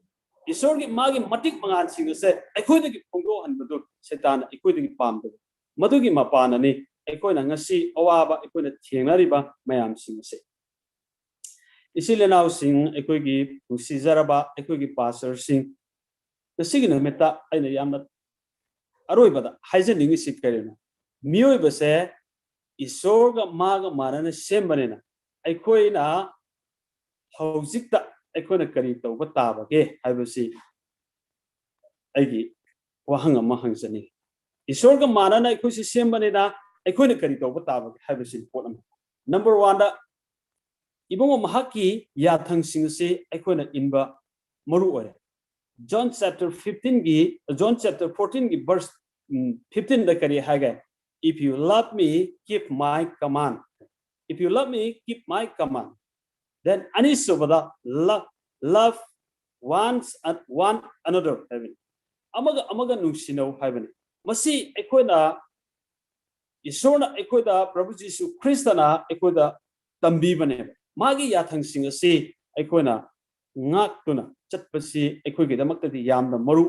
ꯏꯁꯣꯔꯒꯤ ꯃꯥꯒꯤ ꯃꯇꯤꯛ ꯃꯉꯥꯜꯁꯤꯡ ꯑꯁꯦ ꯑꯩꯈꯣꯏꯗꯒꯤ ꯐꯣꯡꯗꯣꯛꯍꯟꯕꯗꯨ ꯁꯩꯇꯥꯟꯅ ꯑꯩꯈꯣꯏꯗꯒꯤ ꯄꯥꯝꯗꯕ꯫ ꯃꯗꯨꯒꯤ ꯃꯄꯥꯟꯅꯅꯤ ꯑꯩꯈꯣꯏꯅ ꯉꯁꯤ ꯑꯋꯥꯕ ꯑꯩꯈꯣꯏꯅ ꯊꯦꯡꯅꯔꯤꯕ ꯃꯌꯥꯝꯁꯤꯡ ꯑꯁꯦ꯫ ꯏꯆꯤꯜ ꯏꯅꯥꯎꯁꯤꯡ, ꯑꯩꯈꯣꯏꯒꯤ ꯅꯨꯡꯁꯤꯖꯔꯕ ꯑꯩꯈꯣꯏꯒꯤ ꯄꯥꯁꯇꯔꯁꯤꯡ, ꯉꯁꯤꯒꯤ ꯅꯨꯃꯤꯠꯇ ꯑꯩꯅ ꯌꯥꯝꯅ ꯑꯔꯣꯏꯕꯗ ꯍꯥꯏꯖꯅꯤꯡꯉꯤꯁꯤ ꯀꯔꯤꯅꯣ? ꯃꯤꯑꯣꯏꯕꯁꯦ ꯏꯁꯣꯔꯒ ꯃꯥꯒ ꯃꯥꯟꯅꯅ ꯁꯦꯝꯕꯅꯤꯅ ꯑꯩꯈꯣꯏꯅ ꯍꯧꯖꯤꯛꯇ ꯑꯩꯈꯣꯏꯅ ꯀꯔꯤ ꯇꯧꯕ ꯇꯥꯕꯒꯦ ꯍꯥꯏꯕꯁꯤ ꯑꯩꯒꯤ ꯋꯥꯍꯪ ꯑꯃ ꯍꯪꯖꯅꯤꯡꯉꯤ꯫ ꯏꯁꯣꯔꯒ ꯃꯥꯟꯅꯅ ꯑꯩꯈꯣꯏꯁꯤ ꯁꯦꯝꯕꯅꯤꯅ ꯑꯩꯈꯣꯏꯅ ꯀꯔꯤ ꯇꯧꯕ ꯇꯥꯕꯒꯦ ꯍꯥꯏꯕꯁꯤ ꯄꯣꯠ ꯑꯃ꯫ ꯅꯝꯕꯔ ꯋꯥꯟꯗ, ꯏꯕꯨꯡꯉꯣ ꯃꯍꯥꯛꯀꯤ ꯌꯥꯊꯪꯁꯤꯡ ꯑꯁꯤ ꯑꯩꯈꯣꯏꯅ ꯏꯟꯕ ꯃꯔꯨ ꯑꯣꯏꯔꯦ꯫ John chapter fifteenꯒꯤ, John chapter fourteenꯒꯤ verse, ꯎꯝ, fifteenꯗ ꯀꯔꯤ ꯍꯥꯏꯒꯦ? "If you love me, keep my command." "If you love me, keep my command." Then ꯑꯅꯤꯁꯨꯕꯗ, "Love, love "Once and one another" ꯍꯥꯏꯕꯅꯤ꯫ "ꯑꯃꯒ ꯑꯃꯒ ꯅꯨꯡꯁꯤꯅꯧ" ꯍꯥꯏꯕꯅꯤ꯫ ꯃꯁꯤ ꯑꯩꯈꯣꯏꯅ, ꯏꯁꯣꯔꯅ ꯑꯩꯈꯣꯏꯗ, ꯄ꯭ꯔꯚꯨ ꯖꯤꯁꯨ ꯈ꯭ꯔꯤꯁꯇꯅ ꯑꯩꯈꯣꯏꯗ ꯇꯝꯕꯤꯕꯅꯦꯕ꯫ ꯃꯥꯒꯤ ꯌꯥꯊꯪꯁꯤꯡ ꯑꯁꯤ ꯑꯩꯈꯣꯏꯅ ꯉꯥꯛꯇꯨꯅ ꯆꯠꯄꯁꯤ ꯑꯩꯈꯣꯏꯒꯤꯗꯃꯛꯇꯗꯤ ꯌꯥꯝꯅ ꯃꯔꯨ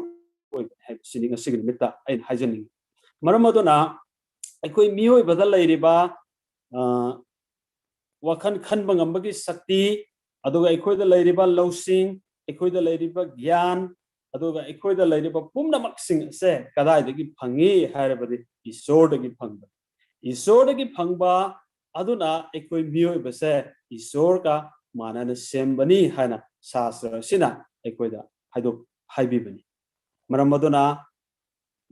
ꯑꯣꯏꯕꯅꯤ ꯍꯥꯏꯕꯁꯤꯅꯤ ꯉꯁꯤꯒꯤ ꯅꯨꯃꯤꯠꯇ ꯑꯩꯅ ꯍꯥꯏꯖꯅꯤꯡꯉꯤ꯫ ꯃꯔꯝ ꯑꯗꯨꯅ ꯑꯩꯈꯣꯏ ꯃꯤꯑꯣꯏꯕꯗ ꯂꯩꯔꯤꯕ, ꯑ, ꯋꯥꯈꯜ ꯈꯟꯕ ꯉꯝꯕꯒꯤ ꯁꯛꯇꯤ, ꯑꯗꯨꯒ ꯑꯩꯈꯣꯏꯗ ꯂꯩꯔꯤꯕ ꯂꯧꯁꯤꯡ, ꯑꯩꯈꯣꯏꯗ ꯂꯩꯔꯤꯕ ꯒ꯭ꯌꯥꯟ, ꯑꯗꯨꯒ ꯑꯩꯈꯣꯏꯗ ꯂꯩꯔꯤꯕ ꯄꯨꯝꯅꯃꯛꯁꯤꯡ ꯑꯁꯦ ꯀꯗꯥꯏꯗꯒꯤ ꯐꯪꯉꯤ ꯍꯥꯏꯔꯕꯗꯤ ꯏꯁꯣꯔꯗꯒꯤ ꯐꯪꯕ꯫ ꯏꯁꯣꯔꯗꯒꯤ ꯐꯪꯕ ꯑꯗꯨꯅ ꯑꯩꯈꯣꯏ ꯃꯤꯑꯣꯏꯕꯁꯦ ꯏꯁꯣꯔꯒ ꯃꯥꯟꯅꯅ ꯁꯦꯝꯕꯅꯤ ꯍꯥꯏꯅ ꯁꯥꯁꯇ꯭ꯔ ꯑꯁꯤꯅ ꯑꯩꯈꯣꯏꯗ ꯍꯥꯏꯗꯣꯛ-, ꯍꯥꯏꯕꯤꯕꯅꯤ꯫ ꯃꯔꯝ ꯑꯗꯨꯅ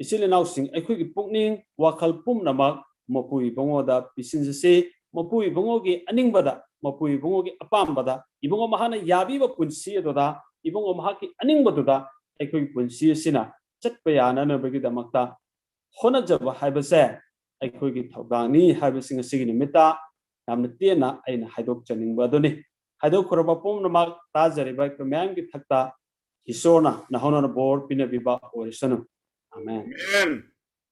ꯏꯆꯤꯜ ꯏꯅꯥꯎꯁꯤꯡ, ꯑꯩꯈꯣꯏꯒꯤ ꯄꯨꯛꯅꯤꯡ ꯋꯥꯈꯜ ꯄꯨꯝꯅꯃꯛ ꯃꯄꯨ ꯏꯕꯨꯡꯉꯣꯗ ꯄꯤꯁꯤꯟꯖꯁꯤ꯫ ꯃꯄꯨ ꯏꯕꯨꯡꯉꯣꯒꯤ ꯑꯅꯤꯡꯕꯗ, ꯃꯄꯨ ꯏꯕꯨꯡꯉꯣꯒꯤ ꯑꯄꯥꯝꯕꯗ, ꯏꯕꯨꯡꯉꯣ ꯃꯍꯥꯛꯅ ꯌꯥꯕꯤꯕ ꯄꯨꯟꯁꯤ ꯑꯗꯨꯗ ꯏꯕꯨꯡꯉꯣ ꯃꯍꯥꯛꯀꯤ ꯑꯅꯤꯡꯕꯗꯨꯗ ꯑꯩꯈꯣꯏꯒꯤ ꯄꯨꯟꯁꯤ ꯑꯁꯤꯅ ꯆꯠꯄ ꯌꯥꯅꯅꯕꯒꯤꯗꯃꯛꯇ ꯍꯣꯠꯅꯖꯕ ꯍꯥꯏꯕꯁꯦ ꯑꯩꯈꯣꯏꯒꯤ ꯊꯧꯗꯥꯡꯅꯤ ꯍꯥꯏꯕꯁꯤ ꯉꯁꯤꯒꯤ ꯅꯨꯃꯤꯠꯇ ꯌꯥꯝꯅ ꯇꯦꯟꯅ ꯑꯩꯅ ꯍꯥꯏꯗꯣꯛꯆꯅꯤꯡꯕ ꯑꯗꯨꯅꯤ꯫ ꯍꯥꯏꯗꯣꯛꯈ꯭ꯔꯕ ꯄꯨꯝꯅꯃꯛ ꯇꯥꯖꯔꯤꯕ ꯑꯩꯈꯣꯏ ꯃꯌꯥꯝꯒꯤ ꯊꯛꯇ ꯏꯁꯣꯔꯅ ꯅꯍꯧꯅꯅ ꯕꯣꯔ ꯄꯤꯅꯕꯤꯕ ꯑꯣꯏꯔꯁꯅꯨ꯫ ꯑꯃꯦꯟ꯫ Amen.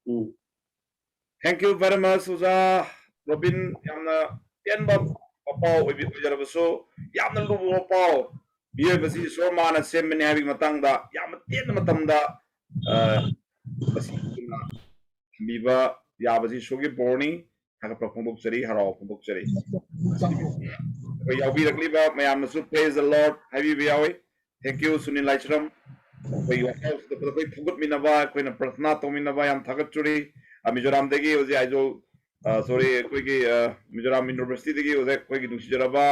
ꯎꯝ꯫ Thank you very much, Oja Robin. ꯌꯥꯝꯅ ꯇꯦꯟꯕ ꯄꯥꯎ ꯑꯣꯏꯕꯤ-, ꯑꯣꯏꯖꯔꯕꯁꯨ, ꯌꯥꯝꯅ ꯂꯨꯕ ꯄꯥꯎ꯫ ꯃꯤꯑꯣꯏꯕꯁꯤ ꯏꯁꯣꯔ ꯃꯥꯅ ꯁꯦꯝꯕꯅꯤ ꯍꯥꯏꯕꯒꯤ ꯃꯇꯥꯡꯗ ꯌꯥꯝꯅ ꯇꯦꯟꯕ ꯃꯇꯝꯗ, ꯑ, ꯃꯁꯤ ꯊꯝꯕꯤꯕ ꯌꯥꯕꯁꯤ ꯏꯁꯣꯔꯒꯤ ꯕꯣꯔꯅꯤ꯫ ꯊꯥꯒꯠꯄ ꯐꯣꯡꯗꯣꯛꯆꯔꯤ, ꯍꯔꯥꯎꯕ ꯐꯣꯡꯗꯣꯛꯆꯔꯤ꯫ ꯑꯩꯈꯣꯏ ꯌꯥꯎꯕꯤꯔꯛꯂꯤꯕ ꯃꯌꯥꯝꯅꯁꯨ "Praise the Lord" ꯍꯥꯏꯕꯤꯕ ꯌꯥꯎꯏ꯫ Thank you, ꯁꯨꯅꯤꯜ ꯂꯥꯏꯁ꯭ꯔꯝ꯫ ꯑꯩꯈꯣꯏꯒꯤ ꯋꯥꯈꯜ ꯑꯩꯈꯣꯏ ꯐꯨꯒꯠꯃꯤꯟꯅꯕ, ꯑꯩꯈꯣꯏꯅ ꯄ꯭ꯔꯊꯅꯥ ꯇꯧꯃꯤꯟꯅꯕ ꯌꯥꯝ ꯊꯥꯒꯠꯆꯔꯤ꯫ ꯑ, ꯃꯤꯖꯣꯔꯥꯝꯗꯒꯤ ꯍꯧꯖꯤꯛ ꯑꯥꯏꯖꯣꯜ, ꯑ, sorry, ꯑꯩꯈꯣꯏꯒꯤ, ꯑ, ꯃꯤꯖꯣꯔꯥꯝ ꯌꯨꯅꯤꯚꯔꯁꯤꯇꯤꯗꯒꯤ ꯍꯧꯖꯤꯛ ꯑꯩꯈꯣꯏꯒꯤ ꯅꯨꯡꯁꯤꯖꯔꯕ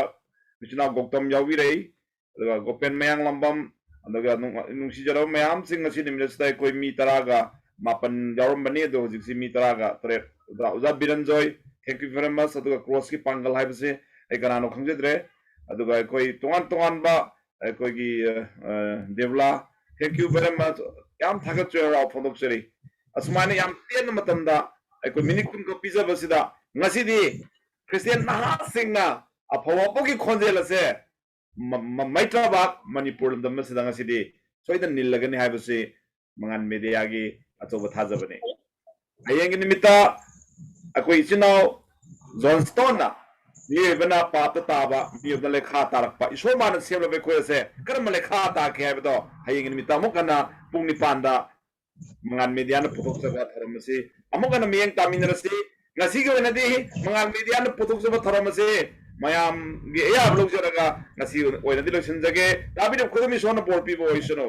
ꯏꯆꯤꯟ ꯏꯅꯥꯎ ꯒꯧꯇꯝ ꯌꯥꯎꯕꯤꯔꯛꯏ꯫ ꯑꯗꯨꯒ ꯒꯣꯄꯦꯟ ꯃꯌꯥꯡꯂꯝꯕꯝ, ꯑꯗꯨꯒ ꯅꯨꯡ-, ꯅꯨꯡꯁꯤꯖꯔꯕ ꯃꯌꯥꯝꯁꯤꯡ, ꯉꯁꯤ ꯅꯨꯃꯤꯠ ꯑꯁꯤꯗ ꯑꯩꯈꯣꯏ ꯃꯤ ꯇꯔꯥꯒ ꯃꯥꯄꯟ ꯌꯥꯎꯔꯝꯕꯅꯤ, ꯑꯗꯣ ꯍꯧꯖꯤꯛꯁꯤ ꯃꯤ ꯇꯔꯥꯒ ꯇꯔꯦꯠ꯫ ꯑꯣꯖꯥ, ꯑꯣꯖꯥ ꯕꯤꯔꯟꯖꯣꯏ, thank you very much꯫ ꯑꯗꯨꯒ ꯀ꯭ꯔꯣꯁꯀꯤ ꯄꯥꯡꯒꯜ ꯍꯥꯏꯕꯁꯦ ꯑꯩ ꯀꯅꯥꯅꯣ ꯈꯪꯖꯗ꯭ꯔꯦ꯫ ꯑꯗꯨꯒ ꯑꯩꯈꯣꯏ ꯇꯣꯉꯥꯟ ꯇꯣꯉꯥꯟꯕ ꯑꯩꯈꯣꯏꯒꯤ, ꯑ, ꯑ, ꯗꯦꯕꯂꯥ, thank you very much꯫ ꯌꯥꯝ ꯊꯥꯒꯠꯆꯔꯤ, ꯍꯔꯥꯎ ꯐꯣꯡꯗꯣꯛꯆꯔꯤ꯫ ꯑꯁꯨꯃꯥꯏꯅ ꯌꯥꯝ ꯇꯦꯟꯕ ꯃꯇꯝꯗ ꯑꯩꯈꯣꯏ ꯃꯤꯅꯤꯠ ꯀꯨꯟꯈꯛ ꯄꯤꯖꯕꯁꯤꯗ ꯉꯁꯤꯗꯤ ꯈ꯭ꯔꯤꯁꯇꯤꯌꯥꯟ ꯅꯍꯥꯁꯤꯡꯅ ꯑꯐꯕ ꯑꯄꯣꯛꯀꯤ ꯈꯣꯟꯖꯦꯜ ꯑꯁꯦ ꯃ- ꯃ- ꯃꯩꯇ꯭ꯔꯥꯕꯥꯛ ꯃꯅꯤꯄꯨꯔ ꯂꯝꯗꯝ ꯑꯁꯤꯗ ꯉꯁꯤꯗꯤ ꯁꯣꯏꯗꯅ ꯅꯤꯜꯂꯒꯅꯤ ꯍꯥꯏꯕꯁꯤ ꯃꯉꯥꯜ ꯃꯦꯗꯤꯌꯥꯒꯤ ꯑꯆꯧꯕ ꯊꯥꯖꯕꯅꯤ꯫ ꯍꯌꯦꯡꯒꯤ ꯅꯨꯃꯤꯠꯇ ꯑꯩꯈꯣꯏ ꯏꯆꯤꯟ ꯏꯅꯥꯎ ꯖꯣꯟꯁꯇꯣꯟꯅ ꯃꯤꯑꯣꯏꯕꯅ ꯄꯥꯞꯇ ꯇꯥꯕ, ꯃꯤꯑꯣꯏꯕꯅ ꯂꯩꯈꯥ ꯇꯥꯔꯛꯄ, ꯏꯁꯣꯔ ꯃꯥꯅ ꯁꯦꯝꯂꯕ ꯑꯩꯈꯣꯏ ꯑꯁꯦ ꯀꯔꯝꯕ ꯂꯩꯈꯥ ꯇꯥꯈꯤ ꯍꯥꯏꯕꯗꯣ ꯍꯌꯦꯡꯒꯤ ꯅꯨꯃꯤꯠꯇ ꯑꯃꯨꯛ ꯍꯟꯅ ꯄꯨꯡ ꯅꯤꯄꯥꯟꯗ ꯃꯉꯥꯜ ꯃꯦꯗꯤꯌꯥꯅ ꯄꯨꯊꯣꯛꯆꯕ ꯊꯧꯔꯝ ꯑꯁꯤ ꯑꯃꯨꯛ ꯍꯟꯅ ꯃꯤꯠꯌꯦꯡ ꯇꯥꯃꯤꯟꯅꯔꯁꯤ꯫ ꯉꯁꯤꯒꯤ ꯑꯣꯏꯅꯗꯤ ꯃꯉꯥꯜ ꯃꯦꯗꯤꯌꯥꯅ ꯄꯨꯊꯣꯛꯆꯕ ꯊꯧꯔꯝ ꯑꯁꯤ ꯃꯌꯥꯝꯒꯤ ꯑꯌꯥꯕ ꯂꯧꯖꯔꯒ ꯉꯁꯤ ꯑꯣꯏꯅꯗꯤ ꯂꯣꯏꯁꯤꯟꯖꯒꯦ꯫ ꯇꯥꯕꯤꯔꯤꯕ ꯈꯨꯗꯤꯡꯃꯛ ꯏꯁꯣꯔꯅ ꯕꯣꯔ ꯄꯤꯕ ꯑꯣꯏꯁꯅꯨ꯫